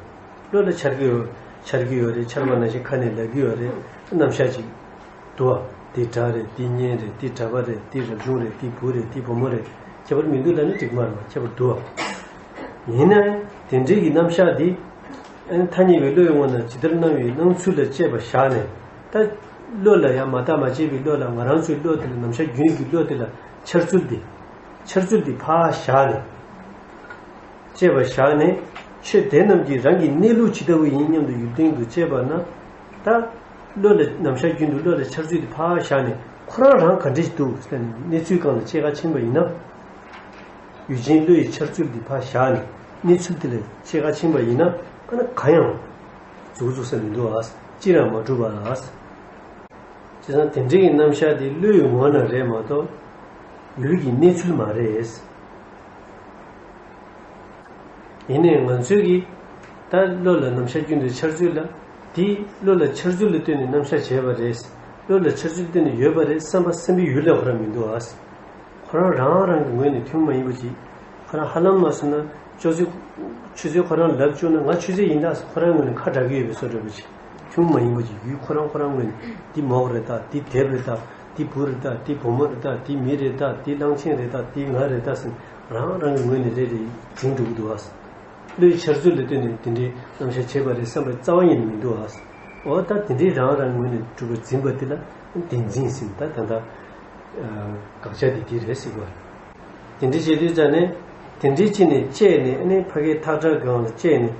བློ་ལ་འཆར་གི་ཡོད། འཆར་གི་ཡོད་རེད། འཆར་བ་ནང་བཞིན་ཁ་ནས་ལབ་གི་ཡོད་རེད། རྣམ་གཞག་ཅིག་འདུག་བ། འདི་དགྲ་རེད། འདི་གཉེན་རེད། འདི་གྲྭ་པ་རེད། འདི་རབ་བྱུང་རེད། འདི་བུ་རེད། འདི་བུ་མོ་རེད། ཁྱད་པར་མི་འདུག་ལབ་ན་འགྲིག་མ་རེད་བ། ཁྱད་པར་འདུག་བ། ཡིན་ནའི་དེ་འདྲའི་གི་རྣམ་གཞག་འདི་ཨ་ནི་ཐ་སྙད་པའི་བློ་ཡི་ངོ་ན་ཇི་ལྟར་སྣང་བའི་སྣང་ཚུལ་ལ་དཔྱད་པ་བཞག་ནས་ད་བློ་ལ་ཡང་མ་བརྟགས་མ་དཔྱད་པའི་བློ་ལ་ང་རང་ཚོའི་བློ་དེ་ལ་ནམ་ཞག་རྒྱུན་གྱི་བློ་དེ་ལ་འཆར་ཚུལ་འདི་འཆར་ཚུལ་འདི་ཕར་བཞག་ནས། དཔྱད་པ་བཞག་ནས་ཆོས་དེ་རྣམས་ཀྱི་རང་གི་གནས་ལུགས་ཇི་ལྟ་བུ་ཡིན་སྙམ་དུ་ཡུལ་སྟེང་དུ་དཔྱད་པ་ན། ད་བློ་ལ་ནམ་ཞག་རྒྱུན་དུ་བློ་ལ་འཆར་ཚུལ་དེ་ཕར་བཞག་ནས་ཁོ་རང་རང་ག་འདྲ་ཞིག་འདུག་ཟེར་ནས་གནས་ཚུལ་སྒང་ལ་དཔྱད་ག་ཕྱིན་པ་ཡིན་ན། ཡུལ་ཅན་བློ་ཡི་འཆར་ཚུལ་འདི་ཕར་བཞག་ནས་གནས་ཚུལ་དེ་ལ་དཔྱད་ག་ཕྱིན་པ་ཡིན་ན་ཨ་ན་གང་ཡང་མཛུབ་གུ་བཙུགས་ས་མི་འདུག་ཨ། ཅི་རང་མ་གྲུབ་པ་ལ། བྱས་ཙང་དེ་འདྲའི་གི་རྣམ་གཞག་དེ་བློའི་ངོ་ན་རེད་མ་གཏོགས་ཡུལ་གྱི་གནས་ཚུལ་མ་རེད། ཡིན་ནའི་ང་ཚོའི་གི་ད་བློ་ལ་ནམ་ཞག་རྒྱུན་དུ་འཆར་ཚུལ་ལ་དེ་བློ་ལ་འཆར་ཚུལ་ལ་ལྟོས་ནས་རྣམ་གཞག་བྱས་པ་རེད། བློ་ལ་འཆར་ཚུལ་ལ་ལྟོས་ནས་ཡོད་པ་རེད་བསམ་པ་བསམ་པའི་ཡུལ་ལ་ཁོ་རང་མི་འདུག་ཨ། ཁོ་རང་རང་རང་གི་ངོས་ནས་ཐུན་མོང་མ་ཡིན་པ་ཅིག་ཁོ་རང་ཧ་ལམ་མ་སོང་ན་ཅོག་ཙེ་ཆུ་ཚོད་ཁོ་རང་ལབ་བཅུག་ན་ང་ཆུ་ཚོད་ཡིན་ད་ཁོ་རང་ངོས་ནས་ཁ་གྲག་གི་ཡོད་པའི་བཟོ་འདྲ་པོ་ཅིག་ཐུན་མོང་མ་ཡིན་པ་ཅིག་ཡུལ་ཁོ་རང་ཁོ་རང་ངོས་ནས་འདི་མོག་རེད་ད། འདི་དེབ་རེད་ད། འདི་བུ་རེད་ད། འདི་བུ་མོ་རེད་ད། འདི་མི་རེད་ད། འདི་གླང་ཆེན་རེད་ད། འདི་ང་རེད་ད་ཟེར་རང་རང་གི་ངོས་ནས་རེ་རེ་འཛིན་འགྲོ་གི་འདུག་ཨ། བློའི་འཆར་ཚུལ་ལ་ལྟོས་ནས་འདི་འདྲའི་རྣམ་གཞག་བྱས་པ་རེད་བསམ་པའི་རྩ་བ་ཉིད་ནས་མི་འདུག་ཨ། འོ་ད་དེ་འདྲའི་རང་རང་ངོས་ནས་གྲུབ་པ་འཛིན་པ་འདི་ལ་བདེན་འཛིན་ཟེར། ད་ད་ལྟ་དགག་བྱ་འདི་འདི་རེད་ཟེར་བ། དེ་འདྲ་བྱེད་དུས་ཙ་ནས་དེ་འདྲའི་ཅི་ནས་དཔྱད་ནས་ཨ་ནི་ཕ་གའི་ཐག་ཁྲ་སྒང་ལ་དཔྱད་ནས་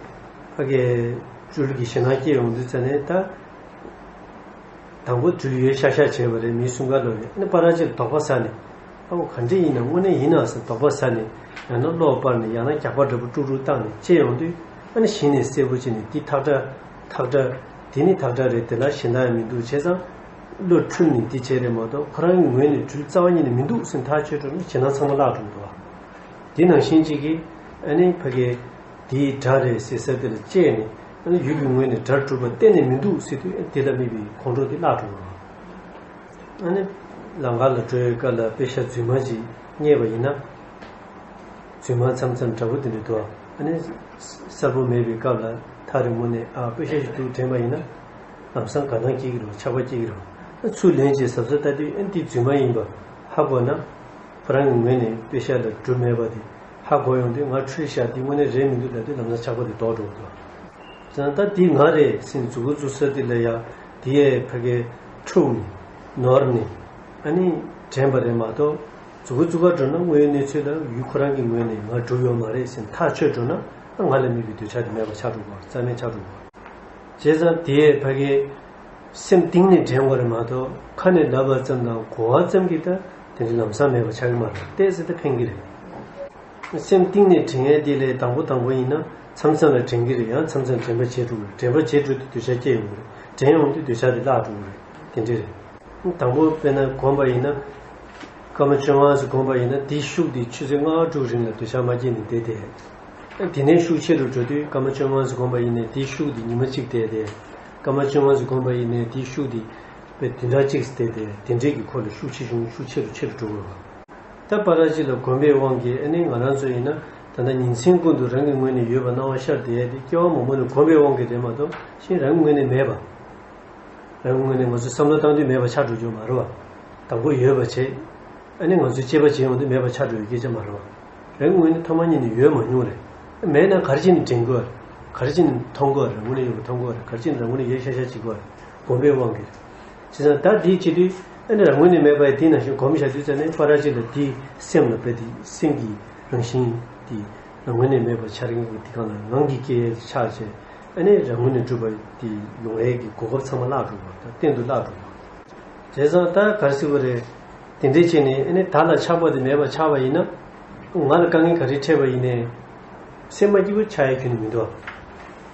ཕ་གའི་སྤྲུལ་གྱི་ཞེད་སྣང་སྐྱེ་ཡོང་དུས་ཙ་ནས་ད། དང་པོ་སྦྲུལ་ཡོད་ཤག་ཤག་བྱས་པ་རེད། མི་གསུམ་ཀ་ལོ་རེད། ཨ་ནི་པ་ར་ཅིར་དོགས་པ་ཟ་ནས་ཨ་བོ་ག་འདྲ་ཡིན་ན་དངོས་གནས་ཡིན་ན་ཟེར་དོགས་པ་ཟ་ནས་ཡང་ན་གློག་སྤར་ནས་ཡང་ན་རྒྱག་པ་འདྲ་པོ་དཀྲུག་དཀྲུག་བཏང་ནས་དཔྱད་ཡོང་དུས་ཨ་ནི་གཞི་ནས་གསལ་པོ་བྱས་ནས་འདི་ཐག་ཁྲ་ཐག་ཁྲ་འདི་ནི་ཐག་ཁྲ་རེད། དེ་ལ་གཞན་དག་ཡང་མི་འདུག་བྱས་ཙང་བློ་འཁྲུལ་ནས་འདི་བྱས་རེད་མ་གཏོགས་ཁོ་རང་གི་ངོས་ནས་སྦྲུལ་རྩ་བ་ཉིད་ནས་མི་འདུག་ཟེར་ཐག་ཆོད་འགྲོ་ན་ཞེད་སྣང་ཚང་མ་བརླག་འགྲོ་གི་འདུག་བ། དེ་ནང་བཞིན་གཅིག་གིས་ཨ་ནི་ཕ་གིའི་དེའི་དགྲ་རེད་ཟེར་ས་དེ་ལ་དཔྱད་ནས་ཨ་ནི་ཡུལ་གྱི་ངོས་ནས་དགྲར་གྲུབ་པ་གཏན་ནས་མི་འདུག་ཟེར་དུས་ཨ་ནི་དེ་ལ་དམིགས་པའི་ཁོང་ཁྲོ་དེ་བརླག་འགྲོ་བ། ཨ་ནི་ལམ་ཁ་ལ་འགྲོ་བའི་སྐབས་ལ་པེ་ཤ་རྫུན་མ་ཅིག་རྙེད་པ་ཡིན་ན། རྫུན་མ་མཚམས་མཚམས་འདྲ་པོ་དེ་འདྲ་འདུག་ཨ་ནི་གསལ་པོ་མེད་པའི་སྐབས་ལ་ཐག་རིང་པོ་ནས་ཨ་པེ་ཤ་ཞིག་འདུག་དྲན་པ་ཡིན་ན་ལམ་སང་དགའ་སྣང་སྐྱེ་གི་རེད། ཆགས་པ་སྐྱེ་གི་རེད། ཨ་ཚུར་ལེན་བྱས་གཟབ་གཟབ་ལྟ་དུས་ཨ་ནི་དེ་རྫུན་མ་ཡིན་པ་ཧ་གོ་ན། ཁོ་རང་གི་ངོས་ནས་པེ་ཤ་ལ་སྦྲུལ་མེད་པ་དེ་ཧ་གོ་ཡོང་དུས་ང་འཁྲུལ་ཤག་འདི་དངོས་གནས་རེད་མི་འདུག་ལབ་དུས་ལམ་སང་ཆགས་པ་དེ་ལྡོག་འགྲོ་གི་འདུག་ཙང་ད་འདི་ང་རེད་ཟེར་མཛུབ་གུ་བཙུགས་ས་དེ་ལ་ཡ་དེ་ཡས་ཕ་གིའི་འཁྲུགས་ནས་ནོར་ནས་ཨ་ནི་དྲན་པ་རེད་མ་གཏོགས་མཛུབ་གུ་བཙུགས་ག་འགྲོ་ན་དངོས་ཡོད་གནས་ཚུལ་ལ་ཡུལ་ཁོ་རང་གི་ངོས་ནས་ང་གྲུབ་ཡོད་མ་རེད་ཟེར་ཐག་ཆོད་འགྲོ་ན་ང་ལ་དམིགས་པའི་འདོད་ཆགས་དེ་མེད་པ་ཆགས་འགྲོ་གི་རེད། རྩ་མེད་ཆགས་འགྲོ་གི་རེད། བྱས་ཙང་དེ་ཡས་ཕ་གིའི་སེམས་གཏིང་ནས་དྲན་དགོས་རེད་མ་གཏོགས་ཁ་ནས་ལབ་པ་ཙམ་དང་གོ་བ་ཙམ་གྱིས་ད་དེ་འདྲ་ལམ་སང་མེད་པ་ཆགས་ཀྱི་མ་རེད། ཏོག་ཙམ་ད་ཕན་གྱི་རེད། སེམས་གཏིང་ནས་དྲན་ཡས་དེ་ལས་དང་པོ་དང་པོ་ཡིན་ན་མཚམས་མཚམས་ལ་དྲན་གྱི་རེད། ཡང་མཚམས་མཚམས་དྲན་པ་བརྗེད་འགྲོ་གི་རེད། དྲན་པ་བརྗེད་འགྲོ་དུས་འདོད་ཆགས་སྐྱེ་ཡོང་གི་རེད། དྲན་ཡོང་དུས་འདོད་ཆགས་དེ་བརླག་འགྲོ་གི་རེད། དེ་འདྲ་རེད། དང་པོ་དཔེར་ན་གོམས་པ་ཡིན་ན། སྐར་མ་བཅོ་ལྔ་ཙམ་གོམས་པ་ཡིན་ན་དེའི་ཤུགས་དེ་ཆུ་ཚོད་ལྔ་དྲུག་རིང་ལ་འདོད་ཆགས་མ་སྐྱེས་ནས་བསྡད་དེ། དེ་ནས་ཤུགས་ཆེ་རུ་འགྲོ་དུས་སྐར་མ་བཅོ་ལྔ་ཙམ་གོམས་པ་ཡིན་ནའི་དེའི་ཤུགས་དེ་ཉི་མ་གཅིག་བསྡད་དེ། སྐར་མ་བཅོ་ལྔ་ཙམ་གོམས་པ་ཡིན་ནའི་དེའི་ཤུགས་དེ་དཔེ་བདུན་ཕྲག་གཅིག་བསྡད་དེ་དེ་འདྲས་ཀྱི་ཁོ་ལ་ཤུགས་ཆེ་ཆུང་ཤུགས་ཆེ་རུ་ཆེ་རུ་འགྲོ་གི་རེད་བ། ད་པ་ར་ཅིག་ལ་གོམས་པའི་དབང་གིས་ཨ་ནི་ང་རང་ཚོ་ཡིན་ན་ ད་ལྟ་ཉིན་མཚན་ཀུན་ཏུ་རང་གི་ངོས་ནས་ཡོད་པ་སྣང་བ་ཤར་བསྡད་ཡས་དེ་སྐྱེ་བ་མང་པོ་ནས་གོམས་པའི་དབང་གིས་རེད་མ་གཏོགས་གཞན་རང་གི་ངོས་ནས་མེད་པ། རང་གི་ངོས་ནས་ང་ཚོས་བསམ་བློ་བཏང་དུས་མེད་པ་ཆགས་འགྲོ་རྒྱུ་མ་རེད་བ། དང་པོ་ཡོད་པ་བྱས། ཨ་ནི་ང་ཚོས་དཔྱད་པ་བྱེད་ཡོང་དུས་མེད་པ་ཆགས་འགྲོ་བའི་སྐད་ཆ་མ་རེད་བ། རང་གི་ངོས་ནས་ཐོག་མ་ཉིད་ནས་ཡོད་མ་མྱོང་རེད། མེད་ན་ག་རེ་བྱས་ནས་དྲན་དགོས་རེད། ག་རེ་བྱས་ནས་མཐོང་དགོས་རེད། རང་ངོས་ནས་ཡོད་པ་མཐོང་དགོས་རེད། ག་རེ་བྱས་ནས་རང་ངོས་ནས་ཡོད་ཤག་ཤག་བྱེད་དགོས་རེད། གོམས་པའི་དབང་གིས་རེད། བྱས་ཙང་ད་དེའི་བྱེད་དུས་ཨ་ནི་རང་ངོས་ནས་མེད་པ་ཡི་དེ་ནང་བཞིན་གོམས་བཞག་དུས་ཙ་ནས་ཕར་ར་ཅིག་ལ་དེའི་སེམས་ལ་རྦད་དེ་སེམས་ཀྱི་རང་བཞིན་དེ་རང་ངོས་ནས་མེད་པ་འཆར་མཁན་གྱི་དེ་གང་ལ་ངང་གིས་སྐྱེ་ཡས་ཆགས་བྱས། ཨ་ནི་རང་ངོས་ནས་གྲུབ་པ་དེ་ཡོང་ཡས་ཀྱི་གོ་སྐབས་ཚང་མ་བརླག་འགྲོ་བ་དང་གཏན་དུ་བརླག་འགྲོ་བ། བྱས་ཙང་ད་ག་རེ་ཟེར་དགོས་རེད། དེ་འདྲས་བྱས་ནས་ཨ་ནི་བདག་ལ་ཆགས་པ་དེ་མེད་པ་ཆགས་པ་ཡིན་ན། ང་ལ་དཀའ་ངལ་ག་རེ་འཕྲད་པ་ཡིན་ནའི། སེམས་མ་སྐྱིད་པོ་ཆགས་ཡས་ཁྱོན་ནས་མི་འདུག་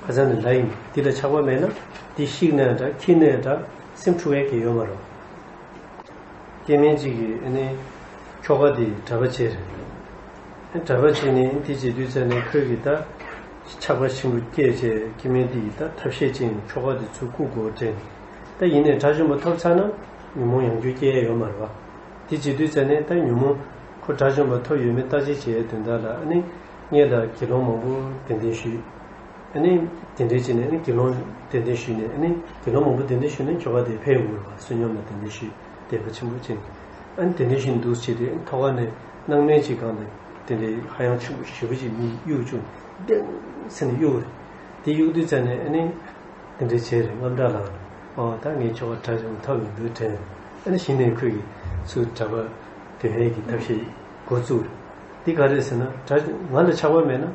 ཁ་སང་ནས་ལབ་ཡིན། འདི་ལ་ཆགས་པ་མེད་ན། འདི་བཤིག་ནའི་འདྲ་འཁྱེར་ནའི་འདྲ། སེམས་འཁྲུག་ཡས་གང་ཡང་ཡོད་མ་རེད། སྐྱེ་དམན་གཅིག་གིས་ཨ་ནི་ཁྱོ་ག་དེ་གྲྭ་པ་བྱས་རེད། གྲྭ་པ་བྱས་ནས་དེ་བྱེད་དུས་ཙ་ནས་ཁོས་ཀྱིས་ད་ཆགས་པ་ཆེན་པོ་སྐྱེས་བྱས། སྐྱེ་དམན་དེ་ཡིས་ད་ཐབས་ཤེས་བྱས་ནས་ཁྱོ་ག་དེ་ཚུར་བཀུག་དགོས་དྲན། ད་ཡིན་ནའི་དགྲ་བཅོམ་པ་ཐོབ་ཚར་ན་ཉོན་མོངས་ཡང་བསྐྱར་སྐྱེ་ཡས་ཡོད་མ་རེད་བ། དེ་བྱེད་དུས་ཙ་ནས་ད་ཉོན་མོངས་ཁོ་དགྲ་བཅོམ་པ་ཐོབ་ཡོད་མེད་བརྟག་དཔྱད་བྱེད་ཡས་དོན་དག་ལ་ཨ་ནི་སྔོན་ལ་དགེ་སློང་མང་པོ་གདན་འདྲེན་ཞུས། ཨ་ནི་དེ་འདྲའི་བྱས་ནས་ཨ་ནི་དགེ་སློང་གདན་འདྲེན་ཞུས་ནས། ཨ་ནི་དགེ་སློང་མང་པོ་གདན་འདྲེན་ཞུས་ནས་ཁྱོ་ག་དེ་ཕེབས་ཡོང་གི་རེད་བ། བསོད་སྙོམས་ལ་གདན་འདྲེན་ཞུས། དད་པ་ཆེན་པོ་བྱས་ནས། ཨ་ནི་དེ་འདྲའི་བཞིན་དུ་བྱས་ཏེ་ཐོག་ཁ་ནས་སྣང་མེད་ཅིག་གང་དང་དེ་འདྲའི་ཧ་ཡང་ཆེན་པོ་ཞེ་པོ་ཅིག་མི་གཡུག་བྱུང་། ཏེང་ཟེར་ནས་གཡུག་རེད། དེ་གཡུག་དུས་ཙ་ནས་ཨ་ནི་དེ་འདྲའི་བྱས་རེད། རྔམ་དྲག་ལངས་རེད། ཨོ་ད་ངས་ཁྱོ་ག་དགྲ་བཅོམ་ཐོབ་ཡོང་དུས་དྲན། ཨ་ནི་གཞི་ནས་ཁོས་ཀྱིས་ཚུར་གྲྭ་པ་འདོན་ཡས་ཀྱི་ཐབས་ཤེས་འགོ་བཙུགས་རེད། འདི་ག་རེ་རེད་ཟེར་ན། དགྲ་ང་ལ་ཆགས་པ་མེད་ན་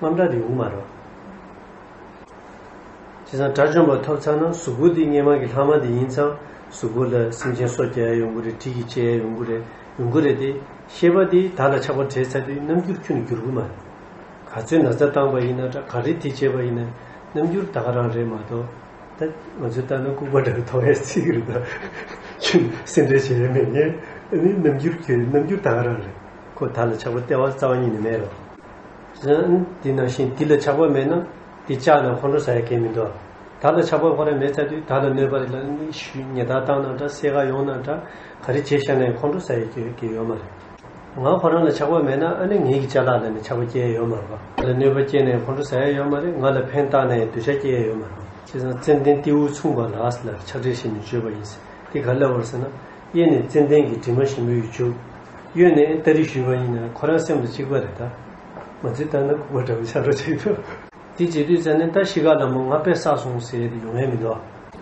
རྔམ་དྲག་དེ་ཡོང་གི་མ་རེད། བྱས་ཙང་དགྲ་བཅོམ་པ་ཐོབ་ཚར་ན་གཟུགས་པོ་འདི་སྔོན་མ་གི་ལྷག་མ་དེ་ཡིན་ཙང་། གཟུགས་པོ་ལ་སེམས་ཅན་སོ་རྒྱག་ཡ་ཡོང་གི་རེད། གྲི་གིས་བཅད་ཡ་ཡོང་གི་རེད། ཡོང་གི་རེད་དེ། ཤེས་པ་དེ་བདག་ལ་ཆགས་པ་བྲལ་ཚར་དུས་རྣམ་འགྱུར་ཁྱོན་ནས་འགྱུར་གི་མ་རེད། ག་ཚོད་ན་ཚ་བཏང་པ་ཡིན་ན་འདྲ། ག་རེ་དེ་བྱས་པ་ཡིན་ན་རྣམ་འགྱུར་ད་ག་རང་རེད་མ་གཏོགས། ད་ང་ཚོས་ལྟ་ན་ལྐུགས་པ་འདྲ་བའི་མཐོང་ཡ་ཅིག་རེད། ད་ཁྱོད་སེམས་ཁྲལ་བྱེད་ཡ་མེད་མཁན། ཨ་ནི་རྣམ་འགྱུར་གྱི་རྣམ་འགྱུར་ད་ག་རང་རེད། ཁོ་བདག་ལ་ཆགས་པ་ལྟེ་བ་རྩ་བ་ཉིད་ནས་མེད་རོ། དེ་ནང་བཞིན་འདི་ལ་ཆགས་པ་མེད་ན་འདི་བཅག་ན་ཁོང་ཁྲོ་ཟ་ཡ་གང་ཡང་མི་འདུག་བདག་ལ་ཆགས་པ་ཁོ་རང་མེད་ཚར་དུས་བདག་ལ་གནོད་པ་རེ་ལ་ནི་ཞུ་ཉེས་རྡུང་བཏང་ན་འདྲ། སེར་ཁ་ཡོང་ན་འདྲ། ག་རེ་བྱས་བཞག་ན་ཡང་ཁོང་ཁྲོ་ཟ་ཡ་གང་ཡང་ཡོད་མ་རེད། ང་ཁོ་རང་ལ་ཆགས་པ་མེད་ན་ཨ་ནི་ངེད་ཀྱི་ཅ་ལག་ལ་ནི་ཆགས་པ་སྐྱེ་ཡ་ཡོད་མ་རེད་པ། ང་ལ་གནོད་པ་སྐྱེལ་ནས་ཁོང་ཁྲོ་ཟ་ཡ་ཡོད་མ་རེད། ང་ལ་ཕན་བཏགས་ནས་འདོད་ཆགས་སྐྱེ་ཡ་ཡོད་མ་རེད། བྱས་ཙང་ཙན་དན་ཏེའུ་མཚུངས་པ་ལ་ཟེར་ལ་ཕྱག་བྲིས་བྱས་ནས་བརྗོད་པ་ཡིན། དེ་ག་རེ་ལབ་པ་རེད་ཟེར་ན། གཡས་ནས་ཙན་དན་གྱི་དྲི་མ་ཞིམ་པོ་ཡིས་བྱུག་གཡོན་ནས་ཏཱ་རེ་ཞུས་པ་ཡིན་ན་ཁོ་རང་སེམས་ལ་གཅིག་པ་རེད་ད། མ་ཚུལ་ལྟར་ན་ལྐུགས་པ་འདྲ་བོ་ཆགས་འགྲོ་ཅིག་འདུག་དེ་བྱེད་དུས་ཙ་ནས་ད་ཤི་ཁ་ལ་མོ་ང་དཔེ་བསགས་སོང་ཟེར་ཡ་དེ་ཡོང་ཡ་མི་འདུག་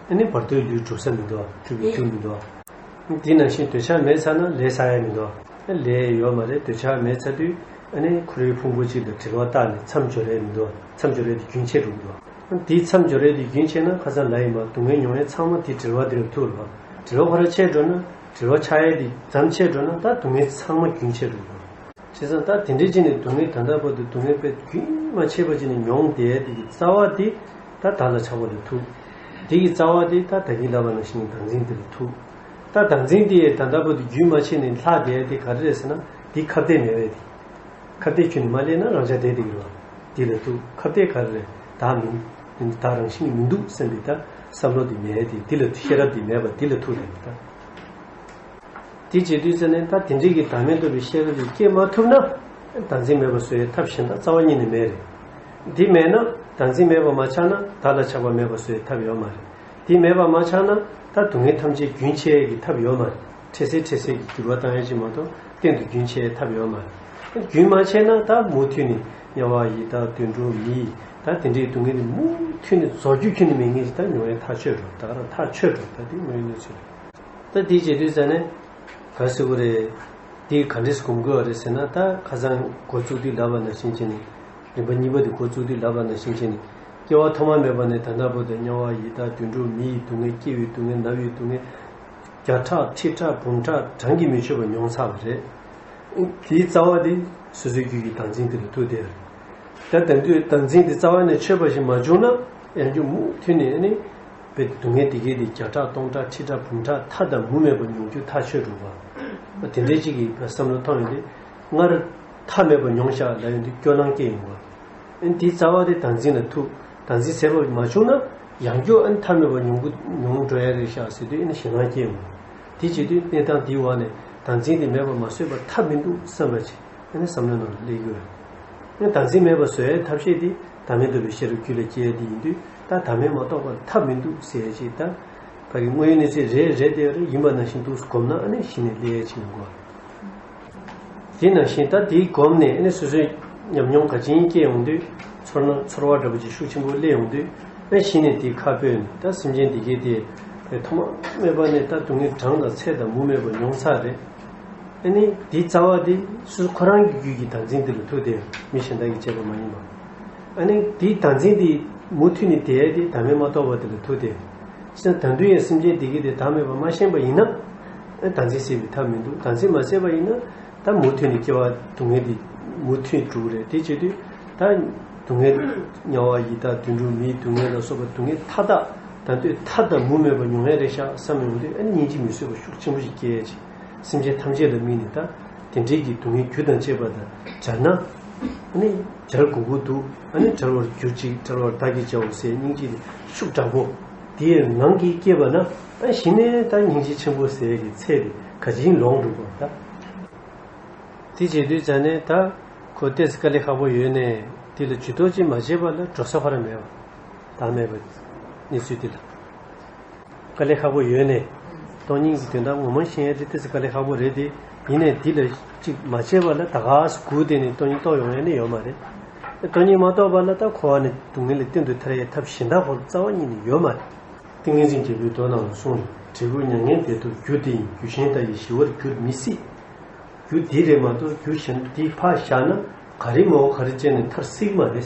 ཨ་ནི་བར་དོའི་ལུས་འགྲུབ་ས་མི་འདུག་འགྲུབ་པའི་རྒྱུ་མི་འདུག་དེ་ནང་བཞིན་འདོད་ཆགས་མེད་ཚར་ན་ལས་བསགས་ཡ་མི་འདུག་ལས་ཡོད་མ་རེད། འདོད་ཆགས་མེད་ཚར་དུས་ཨ་ནི་ཁོ་རའི་ཕུང་པོ་གཅིག་ལ་དྲིལ་བ་བཏགས་ནས་མཚམས་སྦྱོར་ཡ་མི་འདུག་མཚམས་སྦྱོར་ཡ་དེ་རྒྱུན་ཆད་འགྲོ་གི་འདུག་དེའི་མཚམས་སྦྱོར་ཡ་དེ་རྒྱུན་ཆད་ན་ཁ་སང་ལབ་ཡིན་པ། སྡུག་བསྔལ་མྱོང་ཡ་ཚང་མ་དེ་དྲིལ་བ་དེ་ལ་ཐུག་རེད་པ། དྲིལ་བ་ཁོ་རང་ཆད་འགྲོ་ན། དྲིལ་བ་ཆགས་ཡ་དེ་མཚམས་ཆད་འགྲོ་ན་ད་སྡུག་བསྔལ་ཚང་མ་རྒྱུན་ཆད་འགྲོ་གི་འདུག་བྱས་ཙང་ད་དེ་འདྲའི་ཅིག་ནས་སྡུག་བསྔལ་ད་ལྟ་བར་དུ་སྡུག་བསྔལ་དཔེ་རྒྱུན་མ་ཆད་པ་ཅིག་ནས་མྱོང་བསྡད་དེ་གི་རྩ་བ་དེ་ད་བདག་ལ་ཆགས་པ་ལ་ཐུག་དེ་གི་རྩ་བ་དེ་ད་ད་གིན་ལབ་པ་ནང་བཞིན་བདག་འཛིན་དེ་ལ་ཐུག་ད་བདག་འཛིན་དེ་ད་ལྟ་བར་དུ་རྒྱུན་མ་ཆད་ནས་ལྷག་བསྡད་དེ་ག་རེ་རེད་ཟེར་ན། དེ་ཁ་གཏད་མེད་པས་དེ། ཁ་གཏད་ཁྱོན་ནས་མ་ལེན་ན་རང་ཆ་བསྡད་དེ་གི་རེད་པ། དེ་ལ་ཐུག་ཁ་གཏད་ག་རེ་རེད། བདག་མིན། བདག་རང་བཞིན་མི་འདུག་བསམ་པའི་ད་བསམ་བློ་དེ་མེད་དེ། དེ་ལ་ཤེས་རབ་དེ་མེད་པ་དེ་ལ་ཐུག་རེད་ད། དེ་བྱེད་དུས་ཙ་ནས་ད་དེ་འདྲའི་གི་བདག་མེད་རྟོགས་པའི་ཤེས་རབ་དེ་སྐྱེ་མ་ཐུབ་ན། བདག་འཛིན་མེད་པ་བཟོ་ཡའི་ཐབས་གཞན་དག་རྩ་བ་ཉིད་ནས་མེད་རེད། འདི་མེད་ན་བདག་འཛིན་མེད་པ་མ་ཆགས་ན་བདག་ལ་ཆགས་པ་མེད་པ་བཟོ་ཡའི་ཐབས་ཡོད་མ་རེད། འདི་མེད་པ་མ་ཆགས་ན་ད་སྡུག་བསྔལ་ཐམས་ཅད་རྒྱུན་ཆད་ཡས་ཀྱི་ཐབས་ཡོད་མ་རེད། འཕྲལ་སེལ་འཕྲལ་སེལ་གྱི་འགྱུར་བ་བཏང་ཡས་ཅིག་མ་གཏོགས་གཏན་དུ་རྒྱུན་ཆད་ཡས་ཐབས་ཡོད་མ་རེད། རྒྱུན་མ་ཆད་ན་ད་མུ་མཐུད་ནས་དམྱལ་བ་ཡི་དྭགས་དུད་འགྲོ་མི་ཡི་ད་དེ་འདྲའི་སྡུག་བསྔལ་དེ་མུ་མཐུད་ནས་རྫོགས་རྒྱུ་ཁྱོན་ནས་མེད་མཁན་ཞིག་ད་མྱོང་ཡས་ཐག་ཆོད་འགྲོ། ད་ག་རང་ཐག་ཆོད་འགྲོ། ད་དེ་དངོས་ཡོད་གནས་ཚུལ་རེད། ད་དེ་བྱེད་དུས་ཙ་ནས་ག་རེ་ཟེར་དགོས་རེད། དེ་ག་འདྲས་སེ་སྒོམ་དགོས་པ་རེད་ཟེར་ན། ད་ཁ་སང་འགོ་བཙུགས་དུས་ལབ་པ་ནང་བཞིན་བྱས་ནས། རིམ་པ་གཉིས་པ་དེ་འགོ་བཙུགས་དུས་ལབ་པ་ནང་བཞིན་བྱས་ནས། སྐྱེ་བ་ཐོག་མ་མེད་པ་ནས་ད་ལྟ་བར་དུ་དམྱལ་བ་ཡི་དྭགས་དུད་འགྲོ་མི་ཡི་སྡུག་བསྔལ། སྐྱེ་བའི་སྡུག་བསྔལ། ན་བའི་སྡུག་བསྔལ། བརྒྱ་ཕྲག་ཁྲི་ཕྲག་འབུམ་ཕྲག་གྲངས་ཀྱིས་མི་ཆོད་པ་མྱོང་ཚར་བ་རེད། དེའི་རྩ་བ་དེ་སོ་སོའི་རྒྱུད་ཀྱི་བདག་འཛིན་དེ་ལ་ཐུག་བསྡད་རེད། ད་དེང་དུས་བདག་འཛིན་དེ་རྩ་བ་ནས་ཆོད་པ་ཞིག་མ་བྱུང་ན། ཡང་རྒྱུ་མུ་མཐུད་ནས་ནི། བའི་སྡུག་བསྔལ་དེ་གའི་དེ་བརྒྱ་ཕྲག་སྟོང་ཕྲག་ཁྲི་ཕྲག་འབུམ་ཕྲག་མཐའ་དང་མུ་མེད་པར་མྱོང་རྒྱུ་ཐག་ཆོད་འགྲོ་བ། དེ་འདྲའི་ཅིག་གི་བསམ་བློ་ཐོངས་ཡོང་དུས། སྔར་མཐའ་མེད་པར་མྱོང་ཤག་ལབ་ཡོང་དུས་སྐྱོ་སྣང་སྐྱེ་ཡོང་བ། ཨ་ནི་དེའི་རྩ་བ་དེ་བདག་འཛིན་ལ་ཐུག་བདག་འཛིན་ཟད་པ་མ་བྱུང་ན། ཡང་བསྐྱར་ཨ་ནི་མཐའ་མེད་པར་མྱོང་གི་མྱོང་འགྲོ་ཡ་རེད་ཤག་ཟེར་དུས་ཨ་ནི་ཞེད་སྣང་སྐྱེ་ཡོང་བ། དེ་བྱེད་དུས་གནས་སྟངས་དེའི་འོག་ནས་བདག་འཛིན་དེ་མེད་པར་མ་བཟོས་པར་ཐབས་མི་འདུག་བསམ་པ་ཅིག་ཨ་ནི་བསམ་བློའི་ནང་ལ་སླེབས་ཀྱི་ཡོད། བདག་འཛིན་མེད་པ་བཟོ་ཡའི་ཐབས་ཤེས་དེ་བདག་མེད་རྟོགས་པའི་ཤེས་རབ་རྒྱུད་ལ་སྐྱེ་ཡ་དེ་ཡིན་དུས། ད་བདག་མེད་མ་རྟོགས་པར་ཐབས་མི་འདུག་ཟེར་ཡ་ཅིག་ད་ཕ་གི་དངོས་ཡོད་གནས་ཚུལ་རེད་རེད་དེ་རེད། ཡིན་པ་ནང་བཞིན་འདུག་སྒོམ་ན་ཨ་ནི་གཞི་ནས་སླེབས་ཡ་ཅིག་ཡོང་གི་རེད། དེ་ནང་བཞིན་ད་དེའི་སྒོམ་ནས་ཨ་ནི་སོ་སོའི་ཉམས་མྱོང་ག་ཅིག་སྐྱེ་ཡོང་དུས། ཚོར་སྣང་ཚོར་བ་འདྲ་པོ་ཅིག་ཤུགས་ཆེན་པོ་སླེབས་ཡོང་དུས། ཨ་གཞི་ནས་དེ་ཁ་སྤོས་ནས་ད་སེམས་ཅན་འདི་གའི་དེ་ཐོག་མ་མེད་པ་ནས་ད་སྡུག་བསྔལ་གྲངས་དང་ཚད་དང་མུ་མེད་པར་མྱོང་ཚར་རེད། ཨ་ནི་དེའི་རྩ་བ་དེ་སོ་སོ་ཁོ་རང་གི་རྒྱུད་ཀྱི་བདག་འཛིན་དེ་ལ་ཐུག་སྟེ། མི་གཞན་དག་གིས་བྱས་པ་མ་ཡིན་པ། ཨ་ནི་དེའི་བདག་འཛིན་དེ་མུ་མཐུད་ནས་དེ་དེ་བདག་མེད་མ་རྟོགས་པ་དེ་ལ་ཐུག་སྟེ། ད་དུང་ཡང་སེམས་ཅན་དེ་གའི་དེ་བདག་མེད་པ་མ་ཤེས་པ་ཡིན་ན། ཨ་བདག་འཛིན་སད་པའི་ཐབས་མི་འདུག་བདག་འཛིན་མ་སད་པ་ཡིན་ན། ད་མུ་མཐུད་ནས་སྐྱེ་བ་སྡུག་བསྔལ་འདི་མུ་མཐུད་འགྲོ་གི་རེད། དེ་བྱེད་དུས་ད་སྡུག་བསྔལ། དམྱལ་བ་ཡི་དྭགས་དུད་འགྲོ་མིའི་སྡུག་བསྔལ་ལ་སོགས་པ་སྡུག་བསྔལ་མཐའ་དག་ད་དུས་མཐའ་དག་མུ་མེད་པར་མྱོང་ཡ་རེད་ཤག་བསམ་ཡོང་དུས། ཨ་ནི་སྙིང་རྗེ་མི་བཟོད་པ་ཤུགས་ཆེན་པོ་ཞིག་སྐྱེ་ཡ་ཅིག་སེམས་ཅན་ཐམས་ཅད་ལ་དམིགས་ནས་ད་དེ་འདྲའི་གི་སྡུག་བསྔལ་རྒྱུ་དང་བཅས་པ་དང་སྦྱར་ན། ཨ་ནི་སྦྱར་དགོས་ཀྱི་འདུག་ཨ་ནི་སྦྱར་བར་གྱུར་ཅིག་སྦྱར་བར་བདག་གིས་བྱའོ་ཟེར་སྙིང་རྗེ་ཤུགས་དྲག་པོ་དེའི་ངང་གིས་སྐྱེས་པ་ན། ཨ་གཞི་ནས་ད་སྙིང་རྗེ་ཆེན་པོ་ཟེར་གྱི་ཚད་དེ་ག་ཅིག་ལོངས་འགྲོ་དགོས་ད། དེ་བྱེད་དུས་ཙ་ནས་ད་ཁོ་ཏོག་ཙམ་དཀའ་ལས་ཁག་པོ་ཡོད་ནས། དེ་ལ་ཇུས་གཏོགས་ཅིག་མ་བྱས་པ་ལ་འགྲོ་ས་ཁོ་རང་མེད་པ། བདག་མེད་པ་གནས་ཚུལ་དེ་ལ་དཀའ་ལས་ཁག་པོ་ཡོད་ནས། སྟོང་ཉིད་ཀྱི་དོན་དག་ངོ་མ་ཤེས་ཡ་དེ་ཏོག་ཙམ་དཀའ་ལས་ཁག་པོ་རེད་དེ། ཡིན་ནས་དེ་ལ་ཅིག་མ་བྱས་པ་ལ་ད་ག་སེ་སྒུག་བསྡད་ནས་སྟོང་ཉིད་རྟོགས་ཡོང་ཡ་ནི་ཡོད་མ་རེད། སྟོང་ཉིད་མ་རྟོགས་པ་ལ་ད་འཁོར་བ་ནས་སྡུག་བསྔལ་ལས་གཏན་དུ་ཐར་ཡའི་ཐབས་གཞན་དག་ཁོ་རྩ་བ་ཉིད་ནས་ཡོད་མ་རེད། ཏིང་ངེ་འཛིན་རྒྱལ་པོའི་མདོ་ནང་ལ་གསུངས། འབྲས་བུ་མྱ་ངན་འདས་རྟོགས་རྒྱུ་དེ་ཡིན། རྒྱུ་གཞན་ལྟ་ཡིས་ཞི་བར་འགྱུར་མི་སྲིད། རྒྱུ་འདི་རེད་མ་གཏོགས་རྒྱུ་གཞན་འདི་ཕར་བཞག་ན་ག་རེ་མ་འོ་ག་རེ་བྱས་ནས་ཐར་སྲིད་མ་རེད།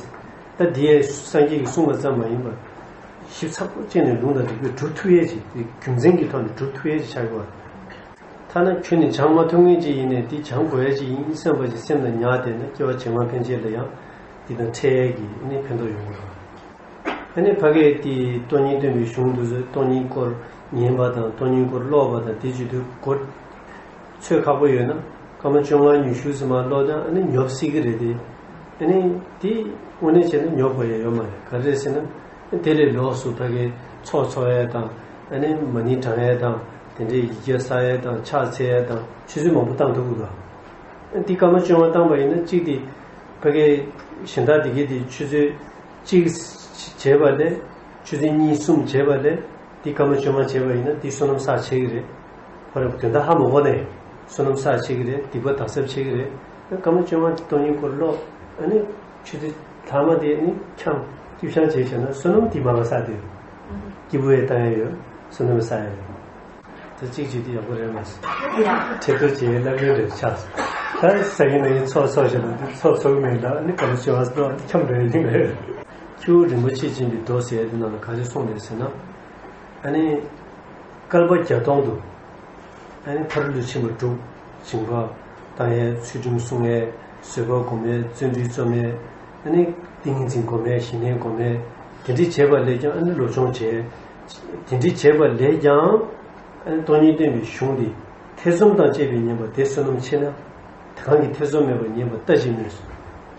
ད་འདི་ཡང་སངས་རྒྱས་ཀྱིས་གསུངས་པ་ཙམ་མ་ཡིན་པར་ཞིབ་ཚགས་པོ་བྱས་ནས་ལུང་དང་རིགས་པས་སྒྲུབ་ཐུབ་ཡས་ཅིག་རྒྱུ་མཚན་གྱི་ཐོག་ནས་སྒྲུབ་ཐུབ་ཡས་ཅིག་ཆགས་ཡོད་པ། ཐ་ན་ཁྱོད་ནི་སྦྱང་མ་ཐུབ་མཁན་ཅིག་ཡིན་ནས་འདི་སྦྱང་དགོས་ཡས་ཅིག་ཡིན་བསམ་པ་ཅིག་སེམས་ལ་ཉར་བསྡད་ན། སྐྱེ་བ་རྗེས་མ་ཕན་ཆད་ལ་ཡང་འདི་དང་འཕྲད་ཡས་ཀྱི་ནི་ཕན་ཐོགས་ཡོང་གི་རེད། ཨ་ནི་ཕ་གིའི་དེ་སྟོང་ཉིད་སྟོན་པའི་གཞུང་དེ་ཚོ་སྟོང་ཉིད་སྐོར་ཉན་པ་དང་སྟོང་ཉིད་སྐོར་ཀློག་པ་དང་དེ་བྱེད་དུས་སྒོ་ཚོད་ཁག་པོ་ཡོད་ན་སྐར་མ་བཅོ་ལྔ་ཉི་ཤུ་ཙམ་མར་ཀློག་ན་ཨ་ནི་ཉོབ་སྲིད་ཀྱི་རེད་དེ། ཨ་ནི་དེ་དངོས་གནས་བྱས་ན་ཉོབ་དགོས་ཡ་ཡོད་མ་རེད། ག་རེ་རེད་ཟེར་ན། དེ་ལས་ལོགས་སུ་ཕ་གིའི་ཚོགས་འཚོགས་ཡ་དང་། ཨ་ནི་མ་ཎི་བགྲང་ཡ་དང་། དེ་འདྲའི་ཡི་གེ་བསགས་ཡ་དང་ཕྱག་འཚལ་ཡ་དང་ཆུ་ཚོད་མང་པོ་བཏང་ཐུབ་ཀྱི་འདུག་འདི་སྐར་མ་བཅོ་ལྔ་བཏང་པ་ཡིན་ན་གཅིག་དེ་ཕ་གིའི་གཞན་དག་དེ་གའི་དེ་ཆུ་ཚོད་གཅིག་བྱས་པ་ལས། ཆུ་ཚོད་གཉིས་གསུམ་བྱས་པ་ལས་འདི་སྐར་མ་བཅོ་ལྔ་བྱས་པ་ཡིན་ན་འདི་བསོད་ནམས་བསགས་བྱེད་ཀྱི་རེད། ཁོ་རང་དོན་དག་ཧ་མ་གོ་ནས་བསོད་ནམས་བསགས་བྱེད་ཀྱི་རེད། སྡིག་པ་དག་གསབ་བྱེད་ཀྱི་རེད། སྐར་མ་བཅོ་ལྔ་སྟོང་ཉིད་སྐོར་ཀློག་ཨ་ནི་ཆུ་ཚོད་ལྷག་མ་དེ་ཨ་ནི་འཁྱམས་ཏིབ་ཤང་བྱས་བྱས་ན་བསོད་ནམས་འདི་མ་ག་བསགས་དེ། སྐྱིད་པོ་ཡང་བཏང་ཡ་ཡོད། བསོད་ནམས་བསགས་ཡ་ཡོད། ད་གཅིག་བྱེད་དུས་ཡག་པོ་རེད་མ་སོང་། ཁྲེ་ཐོར་བྱེད་ཡའི་སློབ་ཡོན་རེ་ཆགས་སོང་། ད་ས་གི་ནང་གི་ཚོགས་ཚོགས་བཞག་ན་འདི་ཚོགས་ཚོགས་གི་མེད་ལ་ཨ་ནི་སྐར་མ་བཅོ་ལྔ་འཁྱམས་འགྲོ་ཡ་ནི་མེད། ཁྱེའུ་རིན་པོ་ཆེ་སྦྱིན་པའི་མདོ་ཟེར་ཡ་དེ་ནང་ལ་ག་རེ་གསུངས་རེད་ཟེར་ན། ཨ་ནི་བསྐལ་པ་བརྒྱ་སྟོང་དུ་ཨ་ནི་ཕ་རོལ་ཏུ་ཕྱིན་པ་དྲུག་སྦྱིན་པ་བཏང་ཡས། ཚུལ་ཁྲིམས་སྲུང་ཡས། བཟོད་པ་སྒོམ་ཡས། བརྩོན་འགྲུས་རྩོམ་ཡས། ཨ་ནི་ཏིང་ངེ་འཛིན་སྒོམ་ཡས། ཞི་གནས་སྒོམ་ཡས། དེ་འདྲ་བྱས་པ་ལས་ཀྱང་ཨ་ནི་བློ་སྦྱོང་བྱས། དེ་འདྲ་བྱས་པ་ལས་ཀྱང་ཨ་ནི་སྟོང་ཉིད་སྟོན་པའི་གཞུང་འདི་ཐེ་ཚོམ་དང་བཅས་པས་ཉན་པ་དེ་བསོད་ནམས་ཆེ་ན། གང་གིས་ཐེ་ཚོམ་མེད་པར་ཉན་པ་ལྟ་ཅི་སྨོས།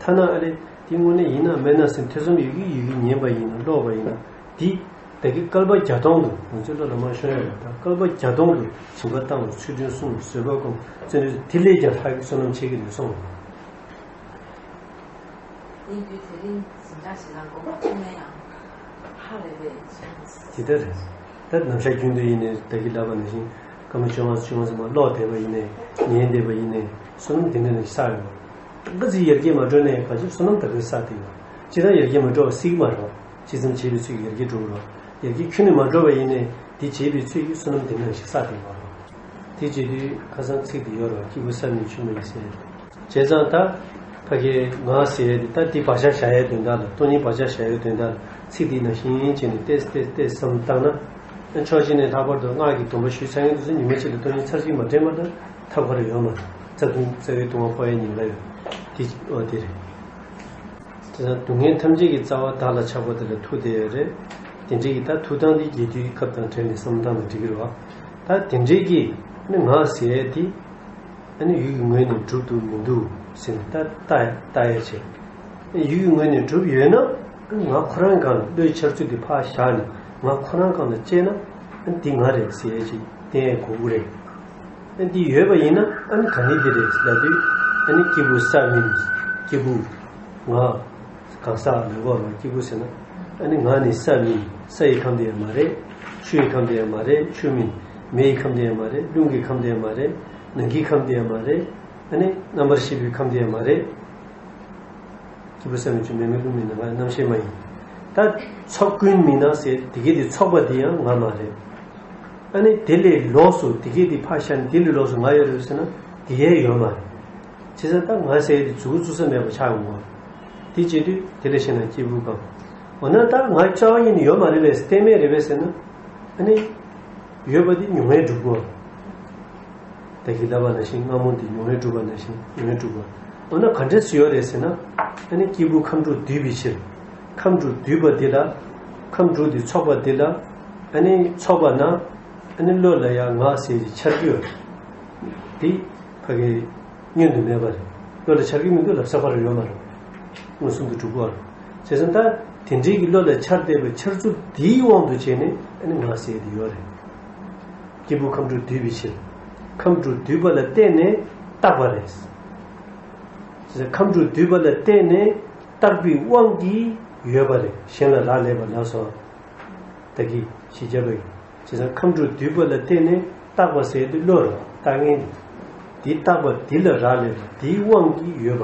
ཐ་ན་ཨ་ནི་དེ་དངོས་གནས་ཡིན་ན་མེད་ན་ཟེར་ཐེ་ཚོམ་ཡོད་ཀྱི་ཡོད་ཀྱི་ཉན་པ་ཡིན་ན་ཀློག་པ་ཡིན་ན་འདི། ད་གིན་བསྐལ་པ་བརྒྱ་སྟོང་དུ་ང་ཚོའི་བློ་ལ་མ་ཤོང་ཡ་རེད། ད་བསྐལ་པ་བརྒྱ་སྟོང་དུ་སྦྱིན་པ་བཏང་བ། ཚུལ་ཁྲིམས་སྲུང་བ། བཟོད་པ་སྒོམ། བརྩོན་འགྲུས་དེ་ལས་ཀྱང་ལྷག་གི་བསོད་ནམས་ཆེ་གི་རེད་གསུངས། སྙིང་བསྡུས་དེ་རིང་འཛིན་གྲྭ་ཞིག་ལ་དགོངས་པ་ཚུགས་ན་ཡང་ཧ་ལས་པའི་ཆོས་དེ་ལྟར་རེད། ད་ནམ་ཞག་རྒྱུན་དུ་ཡིན་ནའི་ད་གིན་ལབ་པ་ནང་བཞིན་སྐར་མ་བཅོ་ལྔ་བཅོ་ལྔ་ཙམ་མར་ཀློག་བསྡད་པ་ཡིན་ནའི་ཉན་བསྡད་པ་ཡིན་ནའི་བསོད་ནམས་དེ་འདྲ་ནས་བསགས་ཡོང་། ག་ཚོད་ཡར་རྒྱས་མ་འགྲོ་ནའི་ག་ཚོད་བསོད་ནམས་ད་གིན་བསགས་བསྡད་ཡོང་། ཅི་ལྟར་ཡར་རྒྱས་མ་འགྲོ་བ་སྲིད་ཀྱི་མ་རེད། ཅི་ཙམ་བྱས་པའི་ཚོད་ཀྱིས་ཡར་རྒྱས་འགྲོ་གི་རེད། ཡར་རྒྱས་ཁྱོན་ནས་མ་འགྲོ་བ་ཡིན་ནའི་དེ་བྱས་པའི་ཚོད་ཀྱིས་བསོད་ནམས་དེ་འདྲ་ཞིག་བསགས་བསྡད་ཡོད་རེད། དེ་བྱེད་དུས་ཁ་སང་ཚིག་དེ་ཡོད་རེད། སྐྱེས་བུ་བསམ་ཡས་ཆུད་མ་ཡིན་ཟེར། བྱས་ཙང་ད་ཕ་གིའི་ང་ཟེར་ཡས་དེ་ད་དེ་བག་ཆགས་བཞག་ཡས་དོན་དག་ལ། སྟོང་ཉིད་བག་ཆགས་བཞག་ཡས་དོན་དག་ལ་ཚིག་དེ་ནང་བཞིན་བྱས་ནས་ཏེས་ཏེས་ཏེས་བསམ་བཏང་ན། ཕྱོགས་གཅིག་ནས་ལྷག་པར་དུ་སྔགས་ཀྱི་སྡོམ་པ་ཞུས་ཚར་མཁན་དེ་ཚོ་ཉི་མ་གཅིག་ལ་སྟོང་ཉིད་ཚར་གཅིག་མ་དྲན་པ་ན་ཐབས་ཁ་རེ་ཡོད་མ་རེད། རྩ་ལྟུང་རྩ་བའི་ལྟུང་བ་ཕོག་ཡས་ཉེན་ཁ་ཡོད། དེ་ཨོ་དེ་རེད། དེ་ཙང་སྡུག་བསྔལ་ཐམས་ཅད་ཀྱི་རྩ་བ་བདག་ལ་ཆགས་པ་དེ་ལ་ཐུག་བསྡད་ཡོད་རེད། དེ་འདྲའི་གི་ད་ཐུག་སྟངས་དེ་རྒྱས་བསྡུས་ཀྱི་ཁབ་དང་འབྲེལ་ནས་བསམ་བློ་བཏང་ན་འགྲིག་གི་རེད་བ། ད་དེ་འདྲའི་གི་ནི་ང་ཟེར་ཡས་དེ་ཨ་ནི་ཡུལ་གྱི་ངོས་ནས་གྲུབ་འདུག་མི་འདུག་ཟེར་ནས་ད་ལྟ་ལྟ་ཡས་བྱས། ཡུལ་གྱི་ངོས་ནས་གྲུབ་ཡོད་ན་ང་ཁོ་རང་སྒང་ལ་བློའི་འཆར་ཚུལ་དེ་ཕར་བཞག་ནས་ང་ཁོ་རང་སྒང་ལ་དཔྱད་ན་འདི་ང་རེད་ཟེར་ཡས་ཅིག་བསྟན་ཡས་དགོས་ཀྱི་རེད། ཨ་འདི་ཡོད་པ་ཡིན་ན་ཨ་ནི་ག་ནི་འདི་རེད་ལབ་དུས། ཨ་ནི་སྐྱེས་བུ་བསམ་ཡས་སྐྱེས་བུ་ ང་། གང་ཟག་མེད་པ་རང་སྐྱེས་བུ་ཟེར་ན། ཨ་ནི་ང་ནི་ས་མིན། ས་ཡི་ཁམས་དེ་ཡང་མ་རེད། ཆུ་ཡི་ཁམས་དེ་ཡང་མ་རེད། ཆུ་མིན། མེ་ཡི་ཁམས་དེ་ཡང་མ་རེད། རླུང་གི་ཁམས་དེ་ཡང་མ་རེད། ནང་གི་ཁམས་དེ་ཡང་མ་རེད། ཨ་ནི་རྣམ་པར་ཤེས་པའི་ཁམས་དེ་ཡང་མ་རེད། སྐྱེས་བུ་ས་མིན་ཆུ་མེ་མིན་རླུང་མིན་ནམ་མཁའ་རྣམ་ཤེས་མ་ཡིན། ད་ཚོགས་ཀུན་མིན་ན་ཟེར་དེ་གའི་དེ་ཚོགས་པ་དེ་ཡང་ང་མ་རེད། ཨ་ནི་དེ་ལས་ལོགས་སུ་དེ་གའི་དེ་ཕར་བཞག་ནས་དེ་ལས་ལོགས་སུ་ང་ཡོད་རེད་ཟེར་ན་དེ་ཡང་ཡོད་མ་རེད། བྱས་ཙང་ད་ང་ཟེར་དེ་མཛུབ་གུ་བཙུགས་ས་མེད་པ་ཆགས་ཡོང་བ། དེ་བྱེད་དུས་དེ་ལས་གཞན་ན་སྐྱེས་བུ་གང་། འོ་ན་ད་ང་རྩ་བ་ཉིད་ནས་ཡོད་མ་རེད་པས་གཏན་མེད་རེད་པས་ཟེར་ན། ཨ་ནི་ཡོད་པ་དེ་མྱོང་བས་གྲུབ་དགོས། ད་གིན་ལབ་པ་ནང་བཞིན་སྔ་མོ་འདི་མྱོང་བས་གྲུབ་པ་ནང་བཞིན་མྱོང་བས་གྲུབ་པ། འོ་ན་ག་འདྲས་སུ་ཡོད་རེད་ཟེར་ན། ཨ་ནི་སྐྱེས་བུ་ཁམས་དྲུག་འདུས་པའི་ཕྱིར། ཁམས་དྲུག་འདུས་པ་འདི་ལ། ཁམས་དྲུག་འདི་ཚོགས་པ་འདི་ལ། ཨ་ནི་ཚོགས་པ་ན། ཨ་ནི་བློ་ལ་ཡང་ང་ཟེར་གྱི་འཆར་རྒྱུ་ཡོད། འདི་ཕ་གི་བསྙོན་དུ་མེད་པ་རེད། བློ་ལ་འཆར་གྱི་མི་འདུག་ལབ་ས་ཁ་རུ་ཡོད་མ་རེད། མངོན་སུམ་དུ་གྲུབ་པ་རེད། བྱས་ཙང་ད་དེ་འདྲའི་གི་བློ་ལ་འཆར་བསྡད་པའི་འཆར་ཚུལ་འདིའི་དབང་དུ་བྱས་ནས་ཨ་ནི་ང་ཟེར་གྱི་ཡོད་རེད། སྐྱེས་བུ་ཁམས་དྲུག་འདུས་པའི་ཕྱིར། ཁམས་དྲུག་འདུས་པ་ལ་བརྟེན་ནས་བཏགས་པ་རེད། ཁམས་དྲུག་འདུས་པ་ལ་བརྟེན་ནས་བཏགས་པའི་དབང་གིས་ཡོད་པ་རེད། གཞན་ལ་རག་ལས་པ་ལ་སོགས། ད་གིན་ཞིག་བརྒྱབ་པ་ཡིན། བྱས་ཙང་ཁམས་དྲུག་འདུས་པ་ལ་བརྟེན་ནས་བཏགས་པ་ཟེར་དུས་བློ་རུ་བཏགས་ངེས་ནི། དེ་བཏགས་པ་འདི་ལ་རག་ལས་པ་དེའི་དབང་གིས་ཡོད་པ།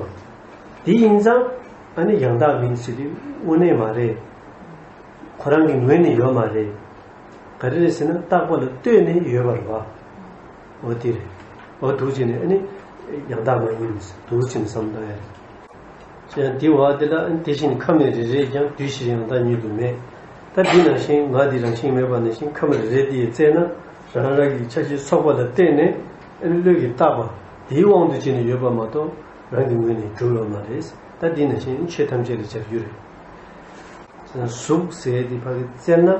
དེ་ཡིན་ཙང་ཨ་ནི་ཡང་དག་མིན་ཟེར་དུས་དངོས་གནས་མ་རེད། ཁོ་རང་གི་ངོས་ནས་ཡོད་མ་རེད། ག་རེ་རེད་ཟེར་ན་བཏགས་པ་ལ་ལྟོས་ནས་ཡོད་པ་རེད་བ། འོ་དེ་རེད། འོ་འདུག་བྱས་ནས་ཨ་ནི་ཡང་དག་མ་ཡིན་འདུག་བྱས་ནས་བསམ་བློ་བཏང་ཡ་རེད། ཡང་དེ་བ་དེ་ལ་ཨ་ནི་དེ་བཞིན་ཁམས་ནི་རེ་རེས་ཀྱང་དུས་ཕྱིར་ཡང་དག་ཉིད་དུ་མེད། ད་འདི་ནང་བཞིན་ང་འདི་རང་བཞིན་མེད་པ་ནང་བཞིན་ཁམས་རེ་རེ་དེ་ཡི་རྩལ་ན་རང་རང་གི་ཆ་ཤས་ཚོགས་པ་ལ་བརྟེན་ནས་ཨ་ནི་བློས་ཀྱི་བཏགས་པ་དེའི་དབང་དུ་བྱས་ནས་ཡོད་པ་མ་གཏོགས་རང་གི་ངོས་ནས་གྲུབ་ཡོད་མ་རེད། ད་འདི་ནང་བཞིན་ཆོས་ཐམས་ཅད་ལ་སྦྱར་རྒྱུ་རེད། གཟུགས་ཟེར་དེ་ཕ་གི་རྩལ་ན།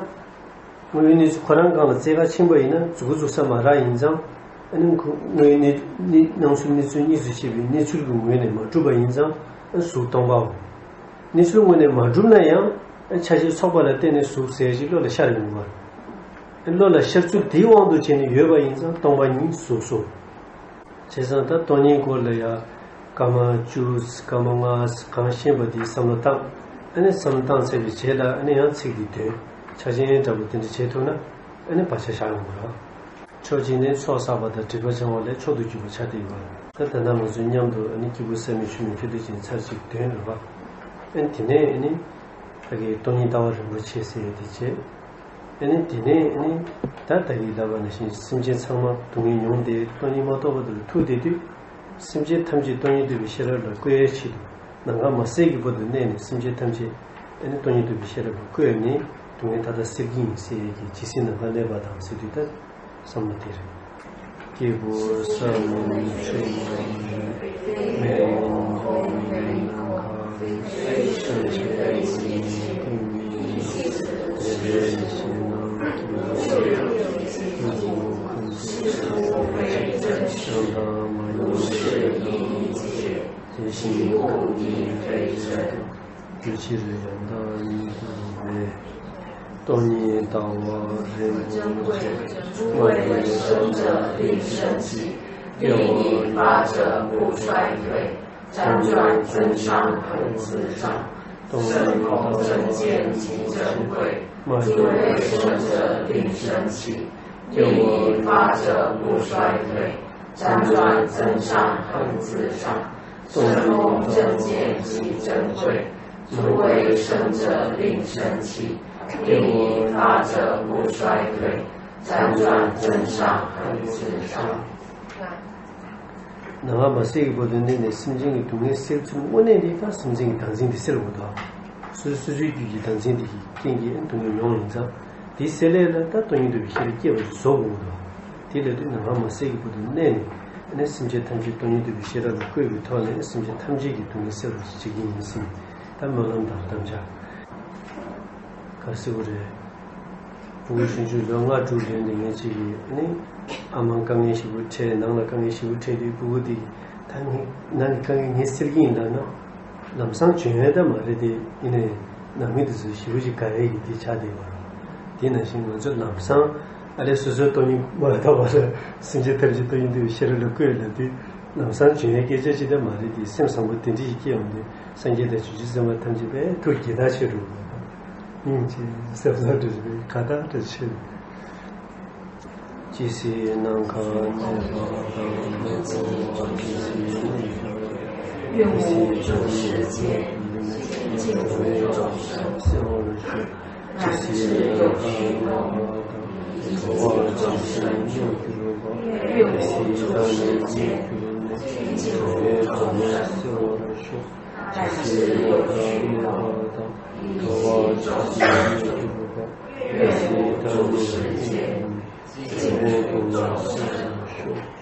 དངོས་ཡོད་གནས་ཚུལ་ཁོ་རང་གང་ལ་རྩལ་ཁ་ཕྱིན་པ་ཡིན་ན་མཛུབ་གུ་བཙུགས་ས་མ་རག་ཡིན་ཙང་། ཨ་ནི་ཁོ་དངོས་ཡོད་གནས་གནས་སྣང་ཚུལ་གནས་ཚུལ་གཉིས་སུ་ཕྱེ་བའི་གནས་ཚུལ་གྱི་ངོས་ནས་མ་གྲུབ་པ་ཡིན་ཙང་། ཨ་གཟུགས་སྟོང་པའོ། གནས་ཚུལ་ངོས་ནས་མ་གྲུབ་ན་ཡང་། ཨ་ཆ་ཤས་ཚོགས་པ་ལ་བརྟེན་ནས་གཟུགས་ཟེར་ཞིག་བློ་ལ་ཤར་ཡོང་བ། ཨ་བློ་ལ་ཤར་ཚུལ་དེའི་དབང་དུ་བྱས་ནས་ཡོད་པ་ཡིན་ཙང་སྟོང་པ་ཉིད་གཟུགས་སོ། བྱས་ཙང་ད་སྟོང་ཉིད་སྐོར་ལ་ཡང་སྐར་མ་བཅུ་སྐར་མ་ལྔ་གང་ཤེས་པ་དེའི་བསམ་བློ་བཏང་། ཨ་ནི་བསམ་བློ་བཏང་ཚར་བའི་རྗེས་ལ་ཨ་ནི་ཡང་ཚིག་འདི་འདོན། ཆ་ཅན་འདྲ་པོ་དེ་འདྲ་བྱེད་ཐུབ་ན་ཨ་ནི་བག་ཆགས་བཞག་ཡོང་གི་རེད། ཕྱོགས་གཅིག་ནས་ཚོགས་བསགས་པ་དང་སྒྲིབ་པ་སྦྱང་བ་ལས་མཆོག་ཏུ་གྱུར་པ་ཆགས་བསྡད་ཡོད་པ། ད་ད་ལྟ་ང་ཚོ་མཉམ་དུ་ཨ་ནི་སྐྱེས་བུ་ས་མིན་ཆུ་མིན་ཁྱོད་བདེ་ཅན་ཚར་གཅིག་འདོན་རེད་པ། ཨ་ནི་དེ་ནས་ཨ་ནི་ད་གི་སྟོང་ཉིད་ལྟ་བ་རིན་པོ་ཆེ་ཟེར་ཡས་དེ་བྱས། ཨ་ནི་དེ་ནས་ཨ་ནི་ད་ལྟ་ཡི་ལབ་པ་ནང་བཞིན་སེམས་ཅན་ཚང་མ་སྡུག་བསྔལ་མྱོང་སྟེ་སྟོང་ཉིད་མ་རྟོགས་པ་དེ་ལ་ཐུག་བསྡད་དུས། སེམས་ཅན་ཐམས་ཅད་སྟོང་ཉིད་རྟོགས་པའི་ཤེས་རབ་ལ་བཀོད་ཡའི་ཆེད་དུ་ནམ་མཁའ་མ་ཟད་ཀྱི་བར་དུ་གནས་ནས་སེམས་ཅན་ཐམས་ཅད་ཨ་ནི་སྟོང་ཉིད་རྟོགས་པའི་ཤེས་རབ་ལ་བཀོད་ནས་སྡུག་བསྔལ་མཐའ་དག་སེལ་གྱི་ཡིན་ཟེར་ཡས་ཀྱི་ཇི་སྲིད་ནམ་མཁའ་གནས་པ་དང་ཟེར་དུས་ད། བསམ་བློ་དེ་རེད། སྐྱེས་བུ་ས་མིན་ཆུ་མིན་མེ་མིན་རླུང་མིན་ནམ་མཁའ་མིན། ཐམས་ཅད་ཀུན་ཉིད་ཡིན་ཞེས་ནམ། དེ་འདྲའི་ཞེན་ནམ་སྐྱེས་བུ་ཁམས་དྲུག་ཡང་དག་མ་ཡིན་ཕྱིར། དེ་བཞིན་སྐུ་གཉིས་ཕལ་ཆེར། དེ་ཕྱིར་ཡང་དག་ཉིད་དུ་མེད། སྟོང་ཉིད་ལྟ་བ་རིན་པོ་ཆེ། སྔོན་བྱོན་ཞབས་ལ་ལེགས་བྱིན་གྱིས། སྐྱེ་བོ་ལ་བྱ་བ་ཀུན་ཤེས་པའི། 辗转增上恒自上， སྟོང་ཉིད་ལྟ་བ་རིན་པོ་ཆེ། སྔོན་བྱོན་ཞབས་ལ་ལེགས་བྱིན་གྱིས། 因以法者不衰退， ནམ་མཁའ་མ་ཟད་ཀྱི་བར་དུ་གནས་ནས་སེམས་ཅན་གྱི་སྡུག་བསྔལ་སེལ་ཚུལ་དངོས་གནས་དེ་ད་སེམས་ཅན་གྱི་བདག་འཛིན་དེ་སེལ་དགོས་དོ། སོ་སོ་སོ་སོའི་རྒྱུད་ཀྱི་བདག་འཛིན་དེ་གི་རྐྱེན་གྱིས་སྡུག་བསྔལ་མྱོང་ཡིན་ཙང་། དེ་སེལ་ཡས་ལ་ད་སྟོང་ཉིད་རྟོགས་པའི་ཤེས་རབ་སྐྱེ་བ་ཞིག་བཟོ་དགོས་དོ། དེ་ལ་དུས་ནམ་མཁའ་མ་ཟད་ཀྱི་བར་དུ་གནས་ནས་ཨ་ནི་སེམས་ཅན་ཐམས་ཅད་སྟོང་ཉིད་རྟོགས་པའི་ཤེས་རབ་ལ་བཀོད་པའི་ཐོག་ནས་སེམས་ཅན་ཐམས་ཅད་ཀྱི་སྡུག་བསྔལ་སེལ་བར་བྱེད་ཀྱི་ཡིན་ཟེར་ནས་ད་སྨོན་ལམ་དང་དམ་བཅའ་ག་རེ་ཟེར་དགོས་རེད། ཕྲུ་གུ་ཆུང་ཆུང་ལོ་ལྔ་དྲུག་ལོན་དུས་ངེད་ཅིག་གིས་ཨ་ནི་ཨ་མ་དཀའ་ངལ་ཞེ་པོ་འཕྲད། ནང་ལ་དཀའ་ངལ་ཞེ་པོ་འཕྲད་དུས་ཕྲུ་གུ་དེ་ད་ངས་ནང་གི་དཀའ་ངལ་ངས་སེལ་གྱི་ཡིན་ལབ་ན་ལམ་སང་འཇོན་ཡས་ད་མ་རེད་དེ། ཡིན་ནའི་ནང་མི་དེ་ཚོ་ཞེ་པོ་ཅིག་དགའ་ཡས་ཀྱི་དེ་ཆགས་བསྡད་པ་རེད། དེ་ནང་བཞིན་ང་ཚོ་ལམ་སང་ཨ་ལས་སོ་སོའི་སྟོང་ཉིད་མ་རྟོགས་པ་ལ་སེམས་ཅན་ཐམས་ཅད་སྟོང་ཉིད་རྟོགས་པའི་ཤེས་རབ་ལ་བཀོད་ལབ་དུས། ལམ་སང་བྱུང་བའི་སྐད་ཆ་ཅིག་ད་མ་རེད་དེ། སེམས་བཟང་པོ་དེ་འདྲ་ཞིག་སྐྱེ་ཡོང་དུས་སངས་རྒྱས་དང་བྱང་ཆུབ་སེམས་དཔའ་ཐམས་ཅད་པས་ཐུགས་དགྱེས་དར་ཆེ་རུ། སྙིང་རྗེ་སེམས་བཟང་འདྲ་ཞིག་པས་དགའ་དར་འདྲ་ཆེ་རུ། ཇི་སྲིད་ནམ་མཁའ་གནས་པ་དང་། ཇི་སྲིད་ཡུལ་དུ་གནས་པ་དང་། ཇི་སྲིད་བྱང་ཆུབ་སེམས་དཔའི་སེམས་ལ་ཤོག། ཇི་སྲིད་ལས་རྒྱུ་འབྲས་ཀྱི་ལོངས་སྤྱོད་ཉིད་དུ་གྱུར་པ། ཇི་སྲིད་བདག་ཉིད་ཉིད་དུ་གྱུར་ནས་འགྲོ་བའི་སྡུག་བསྔལ་སེལ་བར་ཤོག། ཇི་སྲིད་ཡུལ་དུ་གནས་པ་དང་། འགྲོ་བ་ཇི་སྲིད་ཉིད་དུ་གྱུར་པ། ཇི་སྲིད་བདག་ཉིད་ཉིད་དུ་གྱུར་ནས་འགྲོ་བའི་སྡུག་བསྔལ་སེལ་བར་ཤོག།